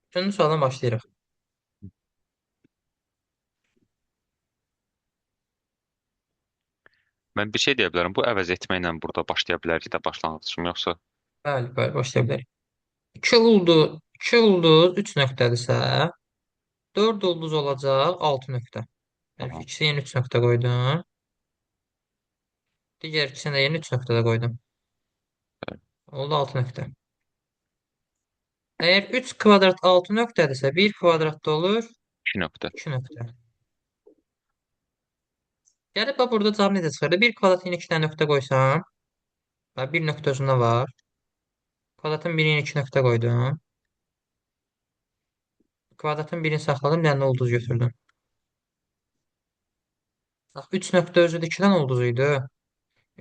Üçüncü sualdan başlayırıq. Mən bir şey deyə bilərəm. Bu əvəz etməklə burada başlaya bilərik də başlanğıcım yoxsa? Bəli, bəli, başlaya bilərik. 2 ulduz, 2 ulduz 3 nöqtədirsə, 4 ulduz olacaq 6 nöqtə. Yəni Aha. ikisini yeni 3 nöqtə qoydum. Digər ikisini də yeni 3 nöqtə də qoydum. Oldu 6 nöqtə. Əgər 3 kvadrat 6 nöqtədirsə, 1 kvadrat da olur 2 nöqtə. 2 nöqtə. Gəlib bax burada cavab necə çıxırdı? 1 kvadrat yeni 2 dənə nöqtə qoysam, bax 1 nöqtə özündə var. Kvadratın birini 2 nöqtə qoydum. Kvadratın birini saxladım, bir dənə ulduz götürdüm. Bax 3 nöqtə özü də 2 dənə ulduz idi.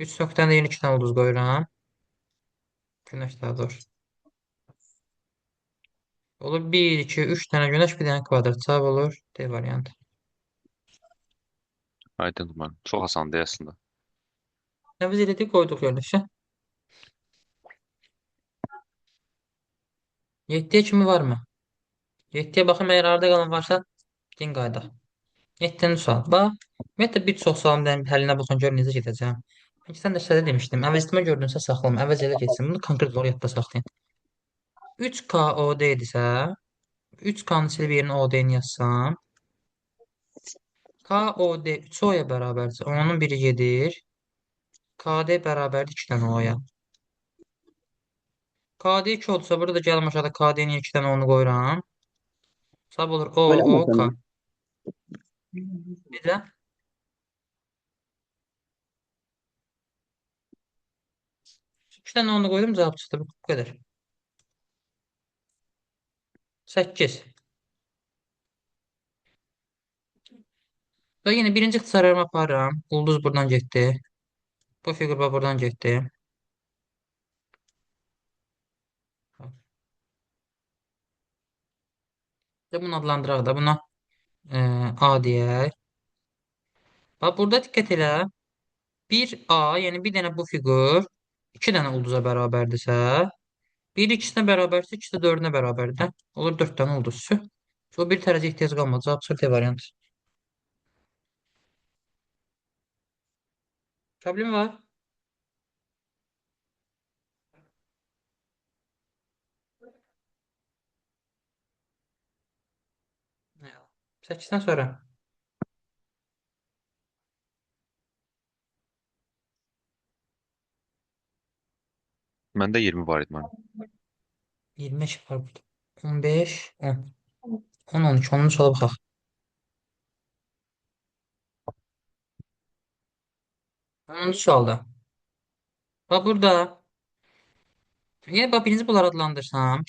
3 nöqtəni də yeni 2 dənə ulduz qoyuram. Günəş daha doğrusu. Olur 1, 2, 3 dənə günəş, bir dənə kvadrat. Cavab olur D variantı. Aydın müəllim. Çox asandır əslində. Nə biz elədik, qoyduq yerləşə. 7-yə kimi var mı? 7-yə baxım, əgər arada qalan varsa, gen qayıdaq. 7-ci sual. Bax, ümumiyyətlə bir çox sualın həllinə baxın, gör necə gedəcəm. Mən sən də səhv demişdim. Əvəz etmə gördünsə saxlama, əvəz elə getsin. Bunu konkret olaraq yadda saxlayın. 3K OD idisə, 3K-nı silib yerinə OD-ni yazsam, KOD 3O-ya bərabərdirsə, onun biri gedir. KD bərabərdir 2 dənə O-ya. KD 2 olsa, burada da gəlim aşağıda KD-nin 2 dənə onu qoyuram. Cavab olur O, O, Eləməsən. K. Bir də 2 dənə onu qoydum, cavab çıxdı. Bu qədər. 8. Və yenə birinci ixtisarlarımı aparıram. Ulduz buradan getdi. Bu fiqur bax buradan getdi. Və bunu adlandıraq da. Buna A deyək. Bax burada diqqət elə. Bir A, yəni bir dənə bu fiqur 2 dənə ulduza bərabərdirsə, bir ikisinə bərabərsə, ikisi də dördünə bərabərdir. Olur 4 dənə ulduz. O bir tərəziyə ehtiyac qalmadı. Cavab çıxır D variantı. Problem var? 8-dən sonra Məndə 20 var idi mənim. 25 var burada. 15, 10. 10, 12. 10-cu suala baxaq. 10-cu sualda. Bax burada. Yenə bax birinci bunları adlandırsam.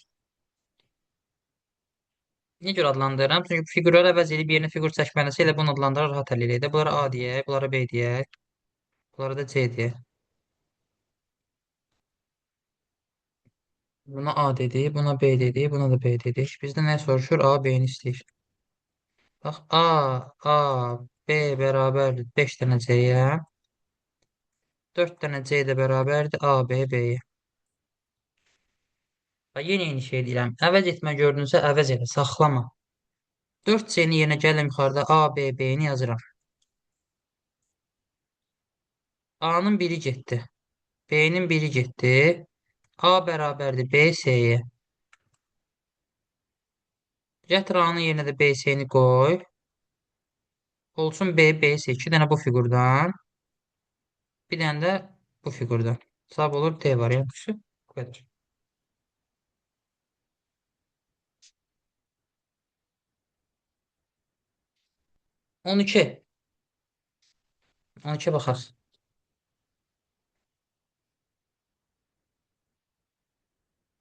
Niyə görə adlandırıram? Çünki fiqurları əvəz edib yerinə fiqur çəkməlisə elə bunu adlandırır, rahat həll eləyək də. Bunlara A deyək, bunlara B deyək, bunlara da C deyək. Buna A dedi, buna B dedi, buna da B dedik. Bizdə nə soruşur? A, B-ni istəyir. Bax, A, A, B bərabərdir 5 dənə C-yə. 4 dənə C də bərabərdir A, B, B-yə. Bax, yenə eyni şey deyirəm. Əvəz etmə gördünsə əvəz elə, saxlama. 4 C-nin yerinə gəlin yuxarıda A, B, B-ni yazıram. A-nın biri getdi. B-nin biri getdi. A bərabərdir B, C-yə. Gətir A-nın yerinə də B, C-ni qoy. Olsun B, B, C. 2 dənə bu fiqurdan. Bir dənə də bu fiqurdan. Cavab olur D variantı. Bu qədər. 12. 12 baxaq.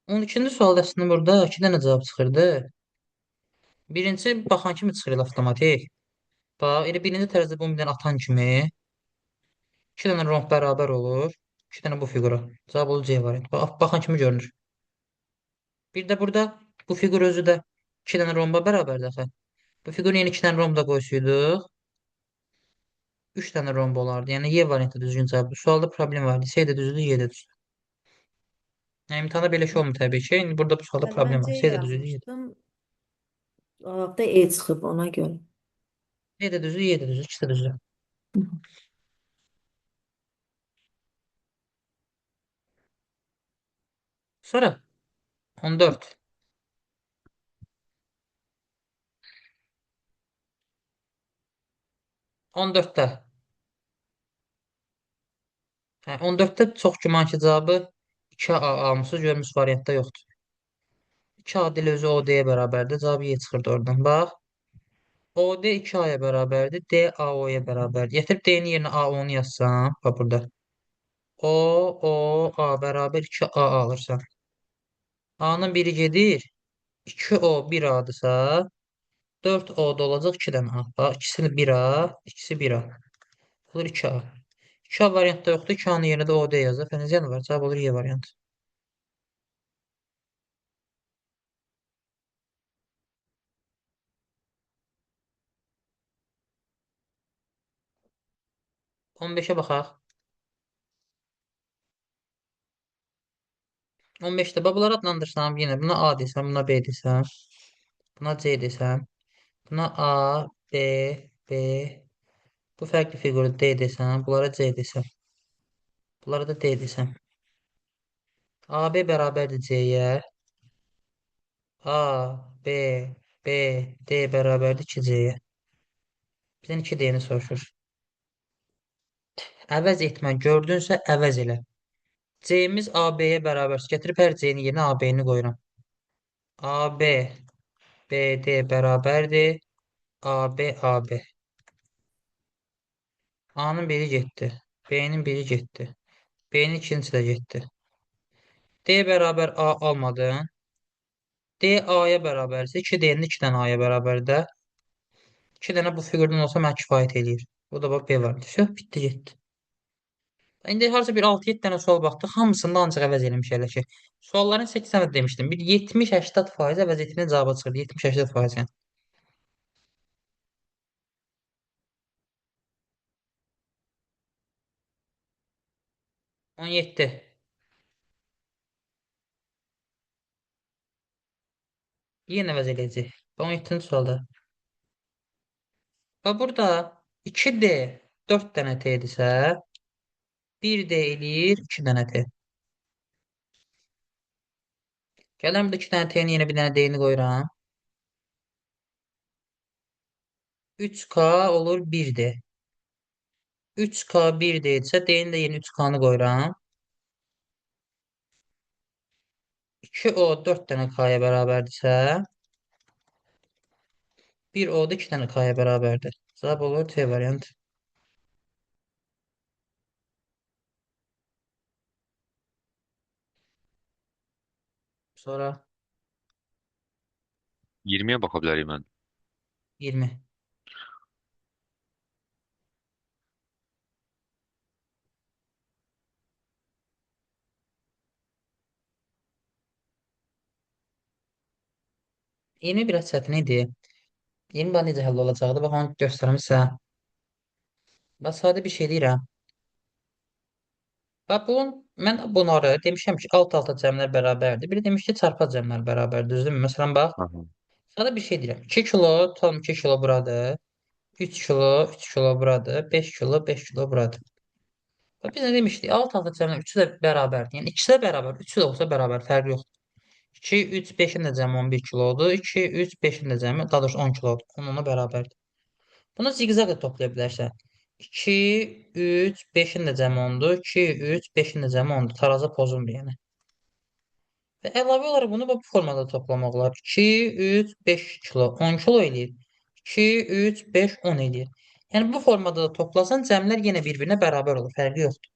12-ci sualda əslində burada 2 dənə cavab çıxırdı. Birincisi baxan kimi çıxır elə avtomatik. Bax, elə birinci tərəzdə bunu bir dənə atan kimi 2 dənə romb bərabər olur. 2 dənə bu fiqura. Cavab olur C variantı. Bax, baxan kimi görünür. Bir də burada bu fiqur özü də 2 dənə romba bərabərdir axı. Bu fiqurun yeni 2 dənə romb da qoysaydıq, 3 dənə romb olardı. Yəni Y variantı düzgün cavab. Sualda problem var. C də düzdür, Y də düzdür. Yəni imtahanda belə şey olmur təbii ki. İndi burada bu sualda Bəli, mən problem C var. C də düzdür, Y də. yazmışdım. Cavabda E çıxıb ona görə. E də düzdür, Y də düzdür, ikisi də düzdür. Sonra 14. 14-də. Hə, 14-də çox güman ki, cavabı 2A almışsınız. Görmüş variantda yoxdur. 2A dil özü OD-yə bərabərdir. Cavabı Y çıxırdı oradan. Bax. OD 2A-ya bərabərdir. D AO-ya bərabərdir. Gətirib D-nin yerinə AO-nu yazsam. Bax burada. O, O, A bərabər 2A alırsan. A-nın biri gedir. 2O 1A-dırsa 4O da olacaq 2 dənə A. Bax, ikisini 1A, ikisi 1A. Olur 2A. 2A variantda yoxdur. 2A-nın yerinə də OD yazır. Fənizyan var. Cavab olur Y variantı. 15-ə baxaq. 15-də bax bunları adlandırsam yenə buna A desəm, buna B desəm, buna C desəm, buna A, B, B, bu fərqli fiquru D desəm, bunlara C desəm, bunlara da D desəm. AB bərabərdir C-yə. A, B, B, D bərabərdir 2C-yə. Bizdən 2D-ni soruşur. Əvəz etmə. Gördünsə əvəz elə. C-miz AB-yə bərabərsə, gətirib hər C-nin yerinə AB-ni qoyuram. AB, BD bərabərdir. AB, AB. A-nın biri getdi. B-nin biri getdi. B-nin ikincisi də getdi. D bərabər A almadın. D A-ya bərabərsə, 2D-nin 2 dənə A-ya bərabər də. 2 dənə bu fiqurdan olsa mənə kifayət eləyir. Bu da bax B var. Vəsə, bitdi, getdi. İndi harasa bir 6-7 dənə sual baxdıq. Hamısında ancaq əvəz eləmiş elə ki. Sualların 8 dənə demişdim. Bir 70-80% əvəz etmə cavaba çıxırdı. 70-80% yəni. 17. Yenə əvəz eləyəcək. 17-ci sualda. Və burada 2D 4 dənə T-dirsə, 1D eləyir 2 dənə T. Gələn burada 2 dənə T-nin yerinə bir dənə D-ni qoyuram. 3K olur 1D. 3K 1D isə D-nin də yerinə 3K-nı qoyuram. 2O 4 dənə K-ya bərabərdirsə, 1O da 2 dənə K-ya bərabərdir. Cavab olur C variantı. Sonra 20-yə baxa bilərik mən. 20. 20 biraz çətin idi. 20 bana necə həll olacaqdı? Bax, onu göstərim sizə. Bax, sadə bir şey deyirəm. Bax, bunun, mən bunları demişəm ki, alt-alta cəmlər bərabərdir. Biri demiş ki, çarpa cəmlər bərabərdir. Düzdürmü? Məsələn, bax, Aha. sadə bir şey deyirəm. 2 kilo, tam 2 kilo buradır. 3 kilo, 3 kilo buradır. 5 kilo, 5 kilo buradır. Bax, biz nə demişdik? Alt-alta cəmlər üçü də bərabərdir. Yəni, ikisi də bərabər, üçü də olsa bərabər, fərqi yoxdur. 2, 3, 5-in də cəmi 11 kilodur. 2, 3, 5-in də cəmi, daha doğrusu 10 kilodur. 10 ona bərabərdir. Bunu ziqzaq da toplaya bilərsən. 2, 3, 5-in də cəmi 10-dur. 2, 3, 5-in də cəmi 10-dur. Tarazı pozulmur yəni. Və əlavə olaraq bunu bu formada toplamaq olar. 2, 3, 5 kilo, 10 kilo eləyir. 2, 3, 5, 10 eləyir. Yəni bu formada da toplasan cəmlər yenə bir-birinə bərabər olur. Fərqi yoxdur.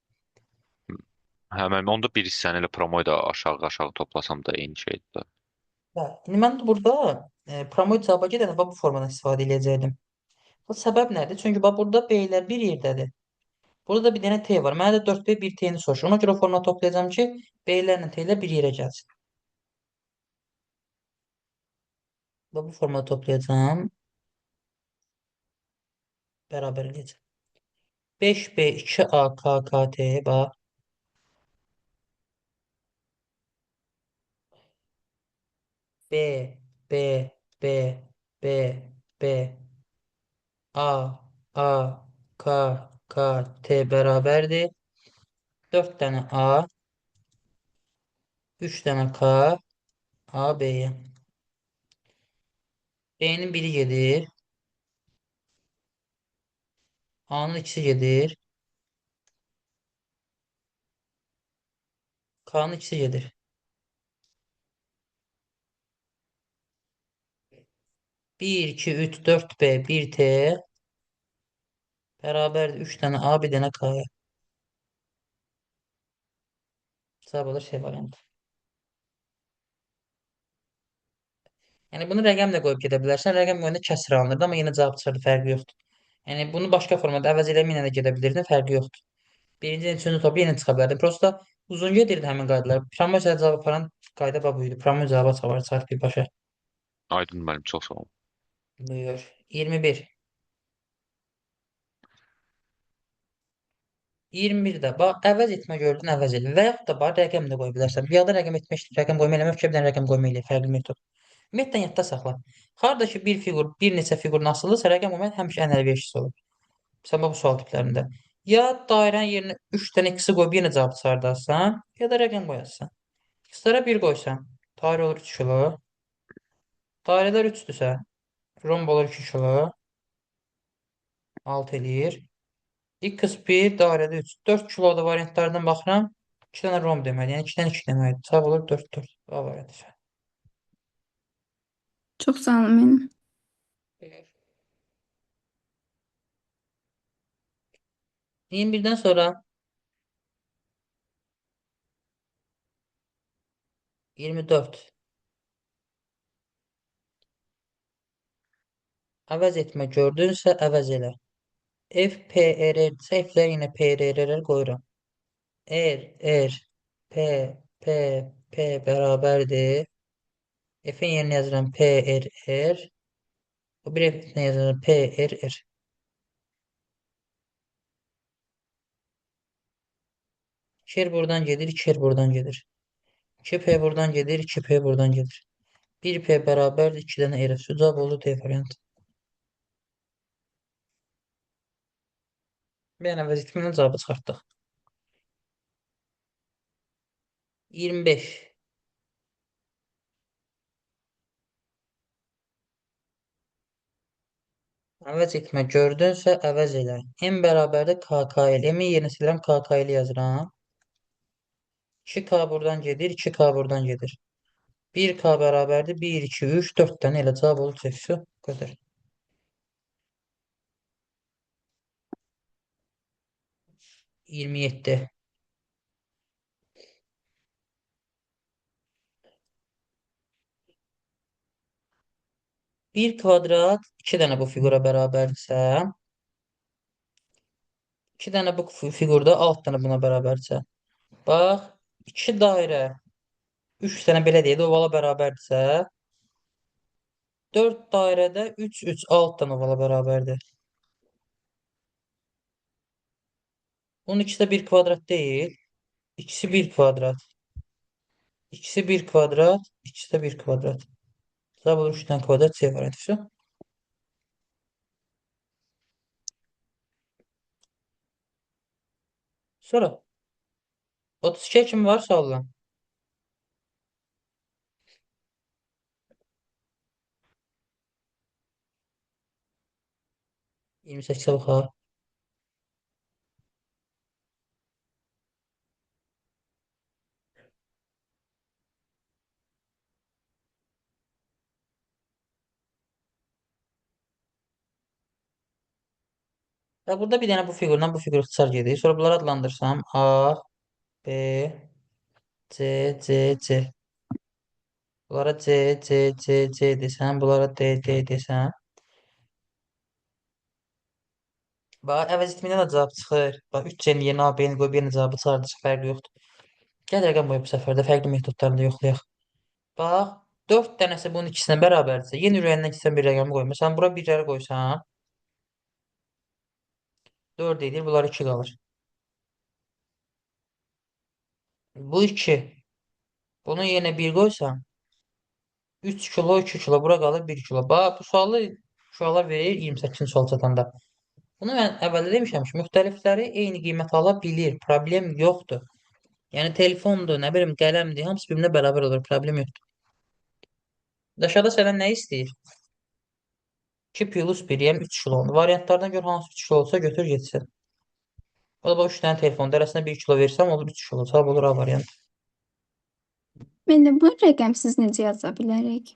Hə, mən onda bir hissəni elə promoyu da aşağı-aşağı toplasam da eyni şeydir də. Hə, İndi mən də burada promoy cavaba gedəndə bax bu formadan istifadə eləyəcəkdim. Bu səbəb nədir? Çünki bax burada B-lər bir yerdədir. Burada da bir dənə T var. Mənə də 4B 1 T-ni soruşur. Ona görə o formada toplayacağam ki, B-lərlə T-lər bir yerə gəlsin. Bax bu formada toplayacağam. Bərabər eləyəcəm. 5B 2A K K T bax. B B B B, B, A, A, K, K, T bərabərdir. 4 dənə A, 3 dənə K, A, B-yə. B-nin biri gedir. A-nın ikisi gedir. K-nın ikisi gedir. 1, 2, 3, 4 B, 1 T bərabərdir. 3 dənə A, 1 dənə K-ya. Cavab olur C variantı. Yəni bunu rəqəm də qoyub gedə bilərsən. Rəqəm qoyanda kəsir alınırdı, amma yenə cavab çıxırdı, fərqi yoxdur. Yəni bunu başqa formada əvəz eləməklə də gedə bilirdin, fərqi yoxdur. Birinci, üçüncü topu yenə çıxa bilərdin. Prosta uzun gedirdi həmin qaydalar. Promoy cavab aparan qayda bax bu idi. Promoy cavaba çıxar birbaşa. Aydın müəllim, çox sağ olun. Buyur. 21. 21-də bax əvəz etmə gördün, əvəz elə. Və yaxud da bax rəqəm də qoya bilərsən. Piyada rəqəm etmək, rəqəm qoyma eləmək, bir dənə rəqəm qoyma elə fərqli metod. Ümumiyyətlə yadda saxla. Harda ki bir fiqur, bir neçə fiqurun asılıdırsa, rəqəm qoymaq həmişə ən əlverişlisi olur. Sən bax bu sual tiplərində. Ya dairənin yerinə 3 dənə x-i qoyub yenə cavab çıxardarsan, ya da rəqəm qoyarsan. X-lara 1 qoysan, dairə olur 3 kilo. Dairələr 3-dürsə, romb olur 2 kilo. 6 eləyir. X1 dairədə 3. 4 kiloda variantlardan baxıram. 2 dənə romb deməli. Yəni 2 dənə 2 deməkdir. Cavab olur 4 4. A variantı. Çox sağ olun mənim. 21-dən sonra 24. Əvəz etmə gördünsə əvəz elə. F, P, R, R isə F-lər yenə P, R, R, R qoyuram. R, R, P, P, P bərabərdir. F-in yerinə yazıram P, R, R. O bir F-in yazıram P, R, R. 2R buradan gedir, 2R buradan gedir. 2P buradan gedir, 2P buradan gedir. 1P bərabərdir, 2 dənə R. Cavab olur D variantı. Bir əvəz etməklə cavabı çıxartdıq. 25. Əvəz etmə gördünsə əvəz elə. M bərabərdir KKL. M-in yerinə silirəm, KKL yazıram. 2K buradan gedir, 2K buradan gedir. 1K bərabərdir 1, 2, 3, 4 dənə elə cavab olur. Şu qədər. 27. Bir kvadrat 2 dənə bu fiqura bərabərdirsə, 2 dənə bu fiqurda 6 dənə buna bərabərdirsə. Bax, 2 dairə 3 dənə belə deyək də ovala bərabərdirsə, 4 dairədə 3, 3, 6 dənə ovala bərabərdir. Bunun ikisi də bir kvadrat deyil. İkisi bir kvadrat. İkisi bir kvadrat. İkisi də bir kvadrat. Cavab olur 3 dənə kvadrat C variantı. Sonra 32 kim var suallar? 28'e baxaq. Və burada bir dənə bu fiqurdan bu fiqur ixtisar gedir. Sonra bunları adlandırsam A, B, C, C, C. Bunlara C, C, C, C desəm, bunlara D, D desəm. Bax, əvəz etməkdən də cavab çıxır. Bax, 3C-nin yerinə A, B-ni qoyub yenə cavabı çıxardır, fərqi yoxdur. Gəl rəqəm qoyub bu səfər də fərqli metodlarını da yoxlayaq. Bax, 4 dənəsi bunun ikisinə bərabərdirsə, yenə ürəyindən keçən bir rəqəmi qoy. Məsələn, bura birləri qoysam, 4 edir, bunlar 2 qalır. Bu 2. Bunun yerinə 1 qoysam, 3 kilo, 2 kilo. Bura qalır 1 kilo. Bax, bu sualı uşaqlar verir 28-ci sual çatanda. Bunu mən əvvəldə demişəm ki, müxtəlifləri eyni qiymət ala bilir. Problem yoxdur. Yəni telefondur, nə bilim, qələmdir, hamısı birbirine bərabər olur. Problem yoxdur. Aşağıda sənə nə istəyir? 2 plus 1, yəni 3 kilo. Variantlardan gör hansı 3 kilo olsa götür getsin. O da bax 3 dənə telefon dərəsinə 1 kilo versəm olur 3 kilo. Cavab olur A variantı. Müəllim, bunu rəqəmsiz necə yaza bilərik?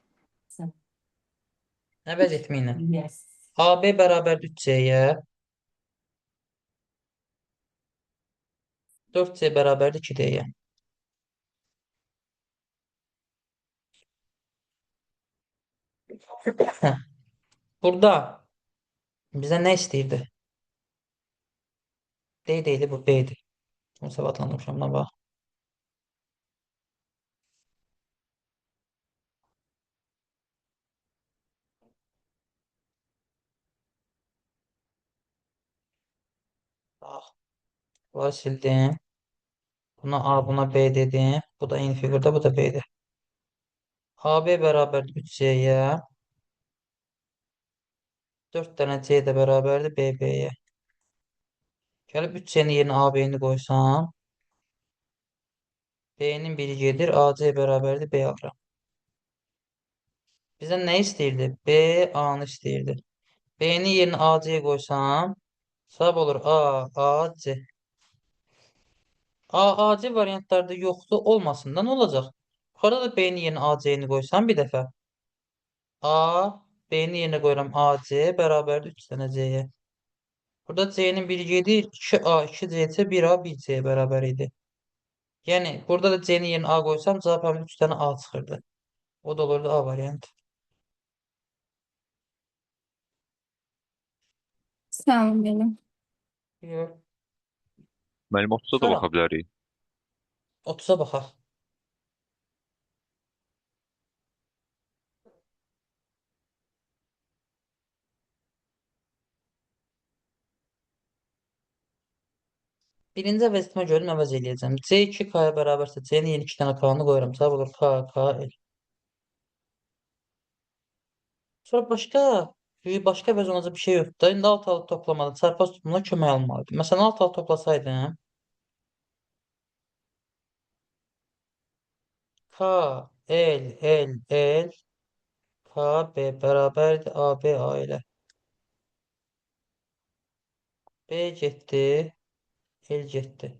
Əvəz etməklə. AB bərabərdir 3C-yə. 4C bərabərdir 2D-yə. Burada bizə nə istəyirdi? D deyildi, bu B-dir. Onu səhv adlandırmışam, buna bax. Bax, bunları sildim. Buna A, buna B dedim. Bu da eyni figurda, bu da B-dir. AB bərabərdir 3C-yə. 4 dənə C də bərabərdir BB-yə. Gəlib 3C-nin yerinə AB-ni qoysam, B-nin biri gedir, AC bərabərdir B alıram. Bizdən nə istəyirdi? B, A-nı istəyirdi. B-nin yerinə AC qoysam, cavab olur A, A, C. A, A, C variantlarda yoxdur, olmasın da nə olacaq? Yuxarıda da B-nin yerinə A, C-ni qoysam bir dəfə. A, B-nin yerinə qoyuram A, C bərabərdir 3 dənə C-yə. Burada C-nin biri gedir, 2A, 2C, 1A, 1C bərabər idi. Yəni, burada da C-nin yerinə A qoysam, cavab həmin 3 dənə A çıxırdı. O da olurdu A variantı. Sağ olun müəllim. Yox. Müəllim 30-a da Sonra baxa bilərik. 30-a baxaq. Birinci əvəz etmə görüm, əvəz eləyəcəm. C 2K-ya bərabərsə C-nin yeni 2 dənə K-nı qoyuram. Cavab olur K, K, L. Sonra başqa əvəz olunacaq bir şey yoxdur da. İndi alt-altı toplamada çarpaz tutumuna kömək almalıdır. Məsələn, alt-altı toplasaydım K, L, L, L, K, B bərabərdir A, B, A ilə. B getdi, L getdi.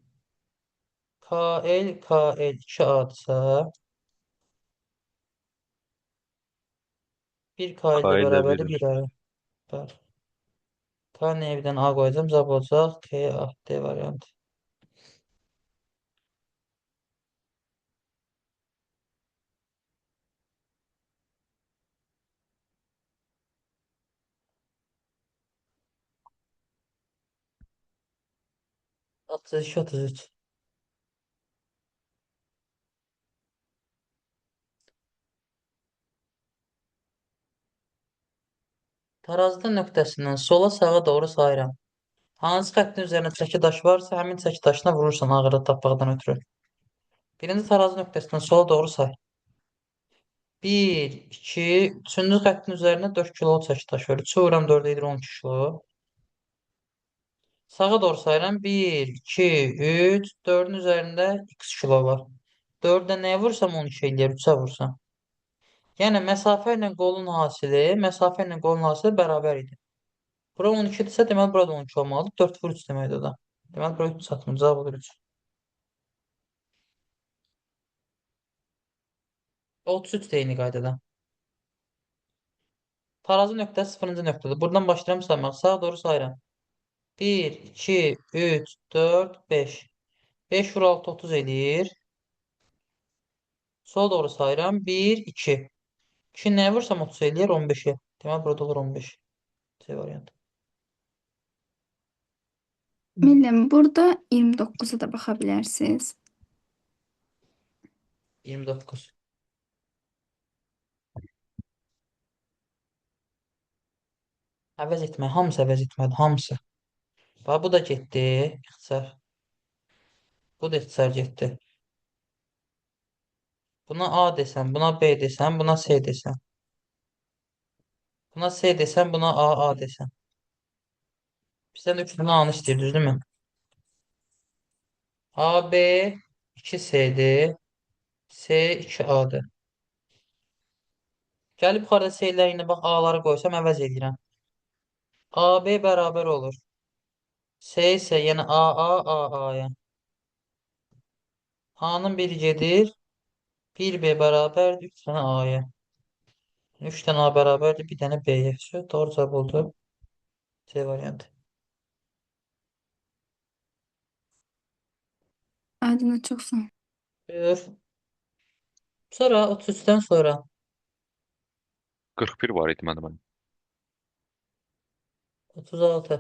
K, L, K, L 2 A-dırsa 1 K K ilə ilə bərabərdir 1. 1 A. Bəli. K nəyə bir dənə A qoyacağam, cavab olacaq K, A, D variantı. 32, 33. Tarazda nöqtəsindən sola sağa doğru sayıram. Hansı xəttin üzərinə çəki daşı varsa, həmin çəki daşına vurursan ağırı tapmaqdan ötürü. Birinci tarazı nöqtəsindən sola doğru say. 1, 2, üçüncü xəttin üzərinə 4 kilo çəki daşı var. 3 vururam 4 edir 12 kilo. Sağa doğru sayıram. 1, 2, 3, 4-ün üzərində x kilo var. 4-də nəyə vursam 12 eləyər, 3-ə vursam. Yəni məsafə ilə qolun hasili, məsafə ilə qolun hasili bərabər idi. Bura 12-dirsə, deməli burada 12 olmalıdır. 4 vur 3 deməkdir o da. Deməli bura 3 çatmır. Cavab olur 3. 33 də eyni qaydada. Tarazı nöqtəsi 0-cı nöqtədir. Buradan başlayıram saymaq. Sağa doğru sayıram. 1, 2, 3, 4, 5. 5 vur 6, 30 eləyir. Sola doğru sayıram. 1, 2. 2 nəyə vursam 30 eləyir? 15-i. Deməli burada olur 15. C variantı. Müəllim, burada 29-a da baxa bilərsiniz. 29. Əvəz etmə. Hamısı əvəz etmədi. Hamısı. Bax, bu da getdi. İxtisar. Bu da ixtisar getdi. Buna A desəm, buna B desəm, buna C desəm. Buna C desəm, buna A, A desəm. Bizdən 3 dənə A-nı istəyir, düzdürmü? A, B 2C-dir. C 2A-dır. Gəlib yuxarıda C-lər ilə bax A-ları qoysam əvəz edirəm. AB bərabər olur. C isə yəni A, A, A, A-ya. A-nın biri gedir. 1B bərabərdir 3 dənə A-ya. 3 dənə A bərabərdir 1 dənə B-yə. Doğru cavab oldu. C variantı. Aydın'a çox sağ ol. Buyur. Sonra 33-dən sonra 41 var idi mənim. Mənim. 36.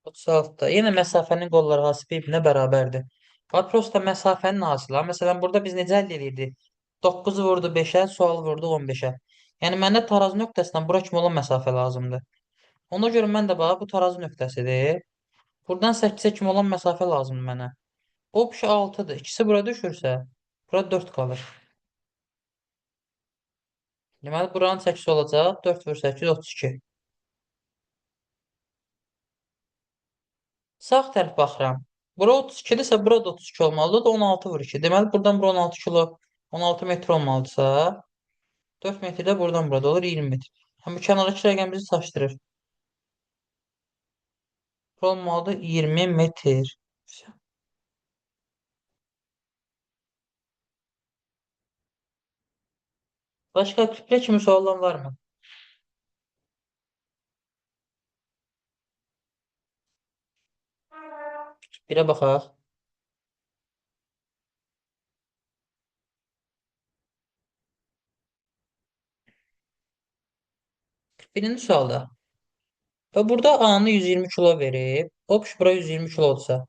36-da. Yenə məsafənin qolları hası bir-birinə bərabərdir. Bax, prosta məsafənin hasılı. Məsələn, burada biz necə əldə edirdik? 9 vurdu 5-ə, sual vurdu 15-ə. Yəni, mənə tarazı nöqtəsindən bura kimi olan məsafə lazımdır. Ona görə mən də bax, bu tarazı nöqtəsidir. Buradan 8-ə kimi olan məsafə lazımdır mənə. O 6-dır. İkisi bura düşürsə, bura 4 qalır. Deməli, buranın çəkisi olacaq. 4 vur 8, 32. Sağ tərəf baxıram. Bura 32-dirsə, bura da 32 olmalıdır. 16 vur 2. Deməli, buradan bura 16 kilo, 16 metr olmalıdırsa, 4 metr də buradan burada olur 20 metr. Həm bu kənardakı rəqəm bizi çaşdırır. Bura olmalıdır 20 metr. Başqa 41 kimi suallar var mı? 41-ə baxaq. 41-ci sualda. Və burada A-nı 120 kilo verib. Hop, bura 120 kilodursa.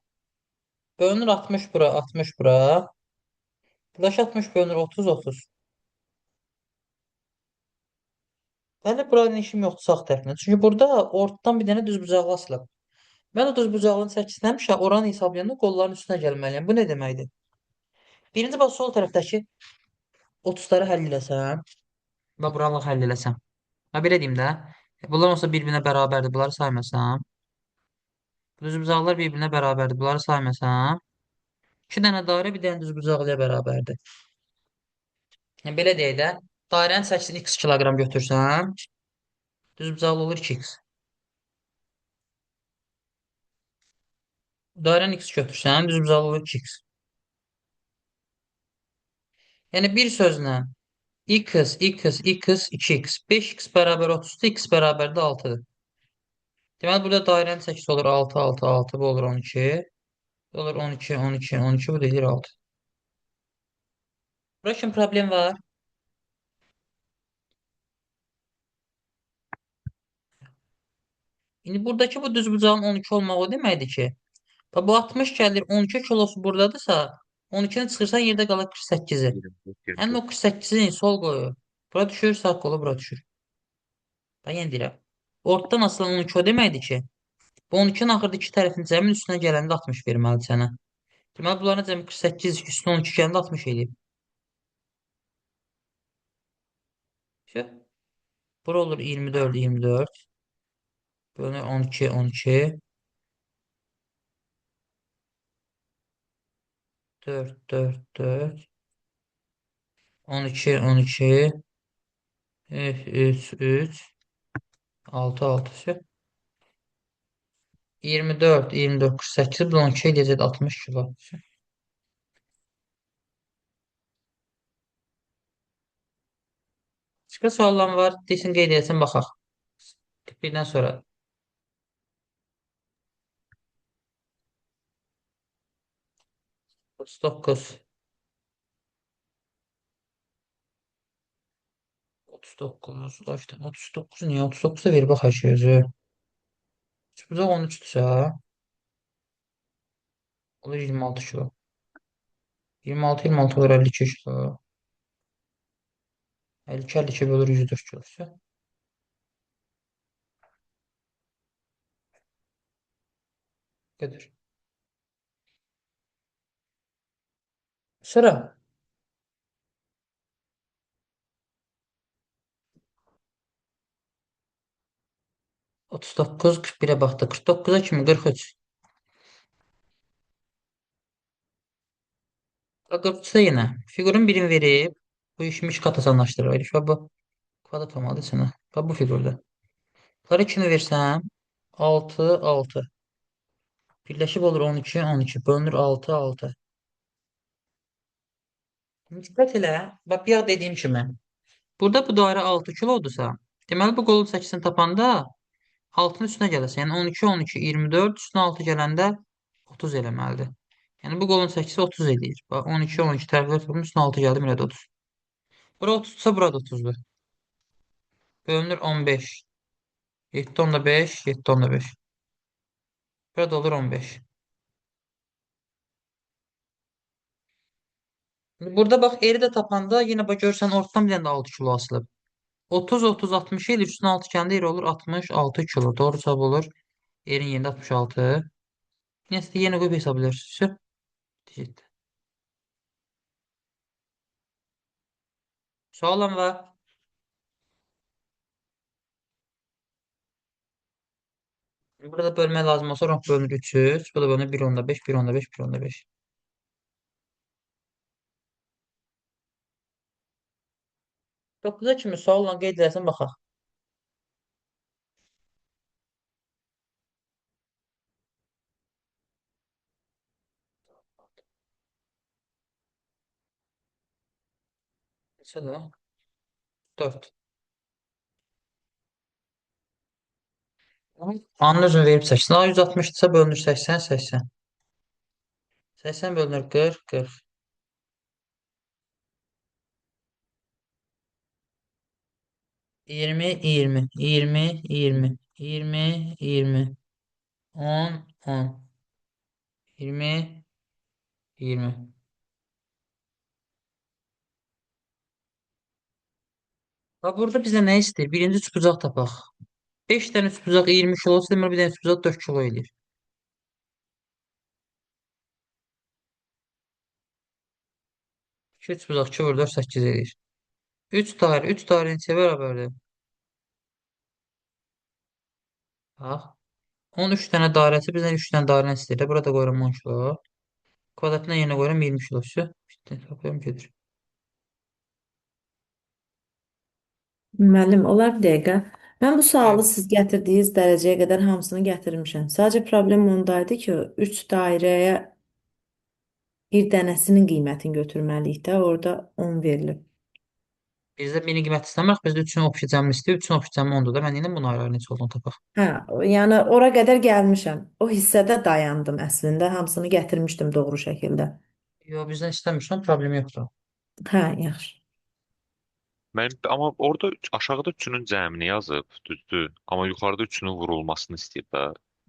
Bölünür 60 bura, 60 bura. Buradakı 60 bölünür 30, 30. Hələ buranın işim yoxdur sağ tərəfinə. Çünki burada ortadan bir dənə düzbucaqlı asılıb. Mən o düzbucaqlının çəkisini həmişə oranı hesablayanda qolların üstünə gəlməliyəm. Bu nə deməkdir? Birinci bax sol tərəfdəki 30-ları həll eləsəm və buranı həll eləsəm. Ha, belə deyim də. Bunlar olsa bir-birinə bərabərdir. Bunları saymasam. Düzbucaqlar bir-birinə bərabərdir. Bunları saymasam. 2 dənə dairə bir dənə düzbucaqlıya bərabərdir. Yəni, belə deyək də, dairənin çəkisini x kiloqram götürsəm, düzbucaqlı olur 2x. Dairəni x götürsəm, düzbucaqlı olur 2x. Yəni, bir sözlə x, x, x, 2x. 5x bərabər 30-dur, x bərabər də 6-dır. Deməli, burada dairənin çəkisi olur 6, 6, 6, bu olur 12. Bu olur 12, 12, 12, bu da eləyir 6. Bura kimi problem var. İndi buradakı bu düzbucağın 12 olmağı o deməkdir ki, bax, bu 60 gəlir, 12 kilosu buradadırsa, 12-ni çıxırsan yerdə qalır 48-i. 24, Həmin o 48-in sol qoyu bura düşür, sağ qolu bura düşür. Bax, yenə deyirəm. Ortadan asılan 12 o deməkdir ki, bu 12-nin axırda iki tərəfin cəmin üstünə gələndə 60 verməlidir sənə. Deməli, bunların cəmi 48 üstünə 12 gələndə 60 eləyib. Şu. Bura olur 24, 24. Bölünür 12, 12. 4, 4, 4. 12, 12. 3, 3. 6, 6. 24, 24, 48. Bu 12 eləyəcək 60 kilo. Başqa suallar var. Desin, qeyd etsin, baxaq. 41-dən sonra. 39. 39. 39 niyə? 39-a ver bax hər şey özü. Bucaq 13-dürsə, olur 26 kilo. 26, 26 olur 52 kilo. 52, 52 bölür 104 kilo. Qədər. Sonra 39, 41'e baxdıq. 49'a kimi 43. 43'də yenə figurun birini verib, bu işimi 2 kat asanlaşdırır. Elif, bu kvadrat olmalıdır sənə. Bax, bu figurda. Bunları 2-ni versəm, 6, 6. Birləşib olur 12, 12. Bölünür 6, 6. Diqqət elə. Bax, bir dediyim kimi. Burada bu dairə 6 kilodursa, deməli bu qolun çəkisini tapanda 6-nın üstünə gəlirsə, yəni 12, 12, 24, üstünə 6 gələndə 30 eləməlidir. Yəni bu qolun çəkisi 30 eləyir. Bax, 12, 12 tərəflər toplamı üstünə 6 gəldi, elə də 30. Bura 30-sa burada 30-dur. Bölünür 15. 7.5, 7.5. Burada olur 15. Burada bax, eri də tapanda yenə bax görsən ortadan bir dənə də 6 kilo asılıb. 30, 30, 60 eləyir. Üstünə 6 gələndə eri olur 66 kilo. Doğru cavab olur. Erin yerində 66. Neyse, yenə qoyub hesablayırsınız. Getdi. Sualım var. Burada bölmək lazım olsa romb bölünür 3, 3. Bu da bölünür 1.5, 1.5, 1.5. 9'a kimi sualla qeyd eləsən baxaq. Neçədir? 4. Anın özünü verib 80. A 160-dırsa bölünür 80, 80. 80 bölünür 40, 40. 20, 20, 20, 20, 20, 20, 10, 10, 20, 20. Bax, burada bizə nə istəyir? Birinci üçbucaq tapaq. 5 dənə üçbucaq 20 kilo olsa, deməli bir dənə üçbucaq 4 kilo eləyir. 2 üçbucaq 2 vur 4, 8 eləyir. 3 dairə, 3 dairə neçəyə bərabərdir? Bax. 13 dənə dairəsi bizdən 3 dənə dairəni istəyir. Burada qoyuram 10 kilo. Kvadratına yenə qoyuram 20 kilosu. Bitdi. Toplayım gedir. Müəllim, olar bir dəqiqə. Mən bu sualı Evet. siz gətirdiyiniz dərəcəyə qədər hamısını gətirmişəm. Sadəcə problem ondaydı ki, 3 dairəyə bir dənəsinin qiymətini götürməliyik də, orada 10 verilib. Bizdə birini qiymət istəmirik. Bizdə 3-ün opşi cəmini istəyir. 3-ün opşi cəmi 10-dur da. Mən yenə bunu ayrı neçə olduğunu tapaq. Hə, yəni ora qədər gəlmişəm. O hissədə dayandım əslində. Hamısını gətirmişdim doğru şəkildə. Yox, bizdən istəmirsən, problem yoxdur. Hə, yaxşı. Mənim, amma orada aşağıda üçünün cəmini yazıb, düzdür. Amma yuxarıda üçünün vurulmasını istəyir də.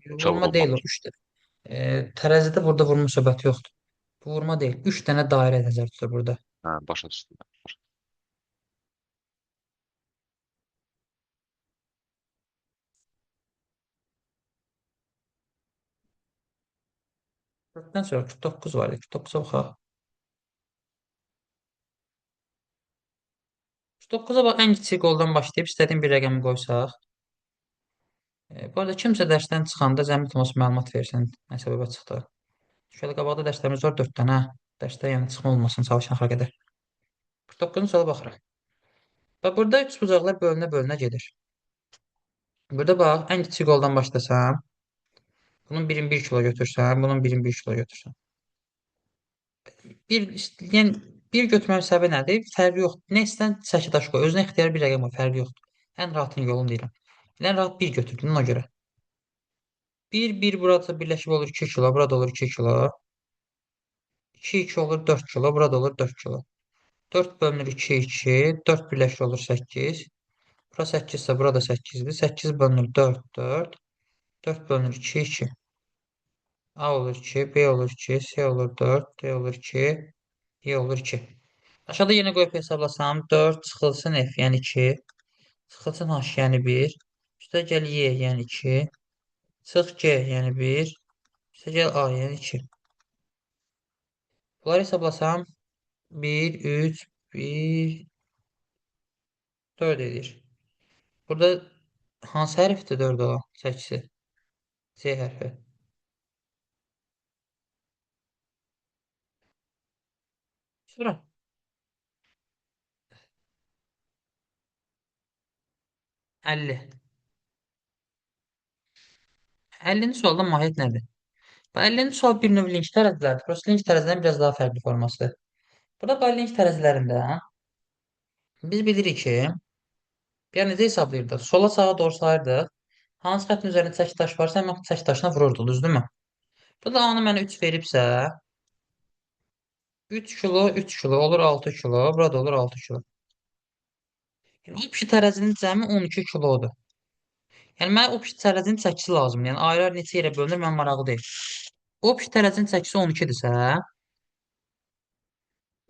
Üçə Vurma deyil vurulmaq. o. 3-dür. Tərəzidə burada vurma söhbəti yoxdur. Bu vurma deyil. 3 dənə dairə nəzərdə tutulur burada. Hə, başa düşdüm. 4-dən sonra 49 var. 49-a baxaq. 49-a bax, ən kiçik qoldan başlayıb istədiyin bir rəqəmi qoysaq. Bu arada kimsə dərsdən çıxanda zəhmət olmasa məlumat versin. Nə səbəbə çıxdı? Şöyle qabaqda dərslərimiz var 4 dənə. Dərsdə yəni çıxma olmasın çalışan axıra qədər. 49-cu suala baxırıq. Bax, burada üçbucaqlar bölünə-bölünə gedir. Burada bax, ən kiçik qoldan başlasam, bunun birini 1 kilo götürsəm, bunun birini 1 kilo götürsəm. Bir, yəni, bir götürməmin səbəbi nədir? Fərqi yoxdur. Nə istən çəki daş qoy. Özünə ixtiyari bir rəqəm qoy, fərqi yoxdur. Ən rahatın yolunu deyirəm. Ən rahat 1 götürdüm ona görə. 1, 1 burada birləşib olur 2 kilo, burada olur 2 kilo. 2, 2 olur 4 kilo, burada olur 4 kilo. 4 bölünür 2, 2, 4 birləşir olur 8. Bura 8 isə burada 8-dir. 8 bölünür 4, 4. 4 bölünür 2, 2. A olur 2, B olur 2, C olur 4, D olur 2, E olur 2. Aşağıda yenə qoyub hesablasam 4 çıxılsın F, yəni 2. Çıxılsın H, yəni 1. Üstə gəl Y, yəni 2. Çıx G, yəni 1. Üstə gəl A, yəni 2. Bunları hesablasam 1, 3, 1, 4 edir. Burada hansı hərfdir 4 olan? Çəkisi. C hərfi. Sonra 50. 50-ci sualda mahiyyət nədir? Bu 50-ci sual bir növ link tərəzilərdir. Prosta link tərəzilərin biraz daha fərqli formasıdır. Burada bu link tərəzilərində biz bilirik ki, yəni necə hesablayırdıq? Sola sağa doğru sayırdıq. Hansı xəttin üzərində çəki daş varsa, həmin çəki daşına vururduq, düzdürmü? Burada A-nı mənə 3 veribsə, 3 kilo, 3 kilo olur 6 kilo. Burada olur 6 kilo. Yəni, o pişi tərəzinin cəmi 12 kilodur. Yəni, mənə o pişi tərəzinin çəkisi lazımdır. Yəni, ayrı-ayrı neçə yerə bölünür, mən maraqlı deyil. O pişi tərəzinin çəkisi 12-dirsə,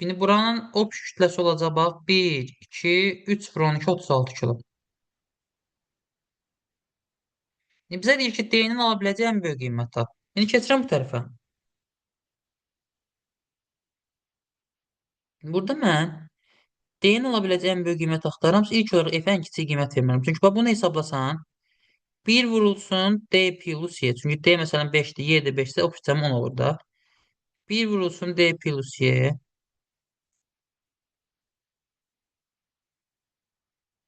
indi buranın o pişi kütləsi olacaq, bax, 1, 2, 3 vur 12, 36 kilo. İndi bizə deyir ki, D-nin ala biləcəyi ən böyük qiymət tap. İndi keçirəm bu tərəfə. Burada mən D-nin ala biləcəyi ən böyük qiymət axtarıram. İlk olaraq F-ə ən kiçik qiymət verməliyəm. Çünki bax, bunu hesablasan, 1 vurulsun D plus Y. Çünki D məsələn 5-dir, Y də 5-dir, o cəmi 10 olur da. 1 vurulsun D plus Y.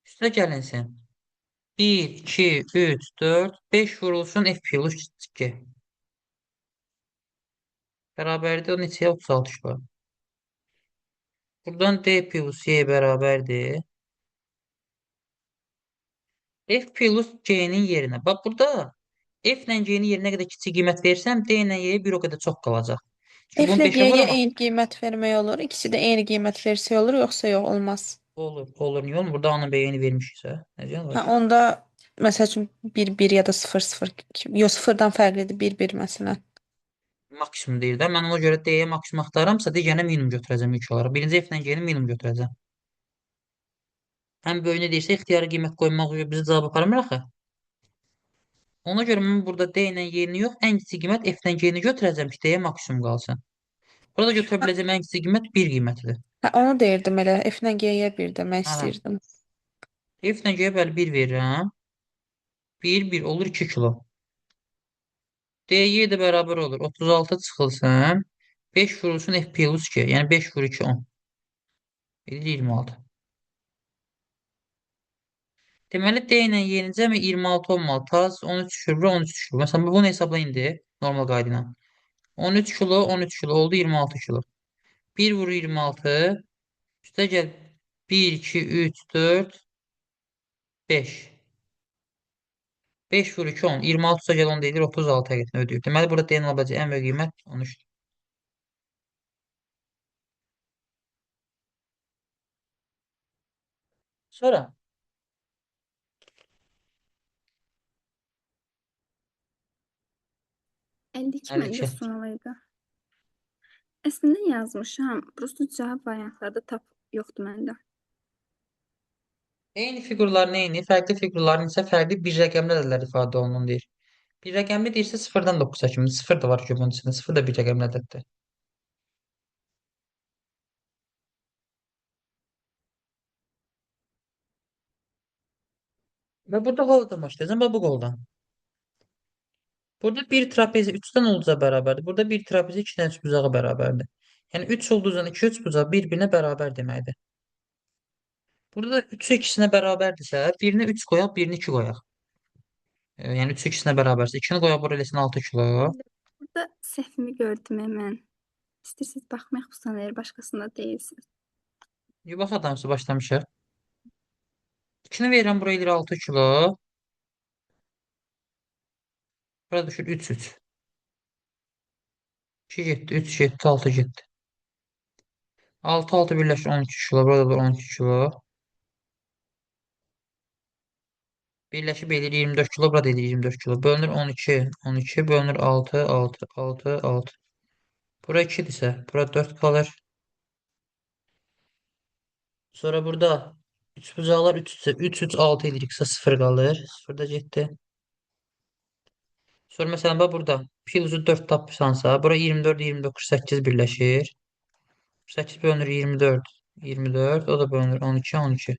Üstə gəlinsin. 1, 2, 3, 4, 5 vurulsun F plus G. Bərabərdir o neçəyə? 36 kilo. Buradan D plus Y bərabərdir. F plus G-nin yerinə. Bax, burada F ilə G-nin yerinə qədər kiçik qiymət versəm, D ilə Y bir o qədər çox qalacaq. Çünki F bunu ilə 5-ə G-yə vuramam. eyni qiymət vermək olur. İkisi də eyni qiymət versə olur, yoxsa yox olmaz. Olur, olur. Niyə olmur? Burada A-nın B-ni vermişiksə. Nə ziyan var Ha, ki? onda məsəl üçün 1 1 ya da 0 0. Yox, sıfırdan fərqlidir 1 1 məsələn. Maksimum deyir də. Mən ona görə D-yə maksimum axtarıramsa, digərinə minimum götürəcəm ilk olaraq. Birinci F ilə G-ni minimum götürəcəm. Ən böyüyünü deyirsə, ixtiyari qiymət qoymaq bizi cavab aparmır axı. Ona görə mən burada D ilə Y-ni yox, ən kiçik qiymət F ilə G-ni götürəcəm ki, D-yə maksimum qalsın. Burada götürə biləcəyim ən kiçik qiymət 1 qiymətidir. Ha, onu deyirdim elə. F ilə G-yə 1 demək Hə. istəyirdim. F ilə G-yə bəli 1 verirəm. 1, 1 olur 2 kilo. DY də bərabər olur. 36 çıxılsın. 5 vurulsun F plus G. Yəni 5 vur 2, 10. Edir 26. Deməli, D ilə Y-nin cəmi 26 olmalı. Taz 13 düşür, bura 13 düşür. Məsələn, bunu hesabla indi normal qayda ilə. 13 kilo, 13 kilo oldu 26 kilo. 1 vur 26. Üstə gəl 1, 2, 3, 4, 5. 5 vur 2, 10. 26 üstə gəl 10 deyilir, 36 həqiqətən ödəyir. Deməli, burada D-nin ala biləcəyi ən böyük qiymət 13-dür. Sonra 52 məndə 52. sual idi. Əslində yazmışam. Prosta cavab variantlarda tap yoxdur məndə. Eyni fiqurların eyni, fərqli fiqurların isə fərqli bir rəqəmli ədədlər ifadə olunur deyir. Bir rəqəmli deyirsə 0-dan 9-a kimi. 0 da var ki, bunun içində. 0 da bir rəqəmli ədəddir. Və burada qoldan başlayacağam. Bax bu qoldan. Burada bir trapezi 3-dən ulduza bərabərdir. Burada bir trapezi 2-dən üçbucağa bərabərdir. Yəni 3 ulduzdan 2 üçbucaq bir-birinə bərabər deməkdir. Burada da 3 ikisinə bərabərdirsə, birini 3 qoyaq, birini 2 qoyaq. Yəni 3 ikisinə bərabərsə, 2-ni qoyaq, bura eləsin 6 kilo. Burada səhvimi gördüm mən. İstəyirsiniz baxmayaq bu əgər başqasında deyilsiniz. Bax adamsı başlamışıq. 2-ni verirəm, bura eləyir 6 kilo. Bura düşür 3, 3. 2 getdi, 3 getdi, 6 getdi. 6, 6 birləşir 12 kilo. Burada da 12 kilo. Birləşib eləyir 24 kilo. Burada eləyir 24 kilo. Bölünür 12, 12, bölünür 6, 6, 6, 6. Bura 2-dirsə, bura 4 qalır. Sonra burada 3 bucaqlar 3, 3, 3, 3, 6 eləyiriksə 0 qalır. 0 da getdi. Sonra məsələn, bax burada plusu 4 tapırsansa, bura 24, 29, 8 birləşir. 8 bölünür 24, 24, o da bölünür 12, 12.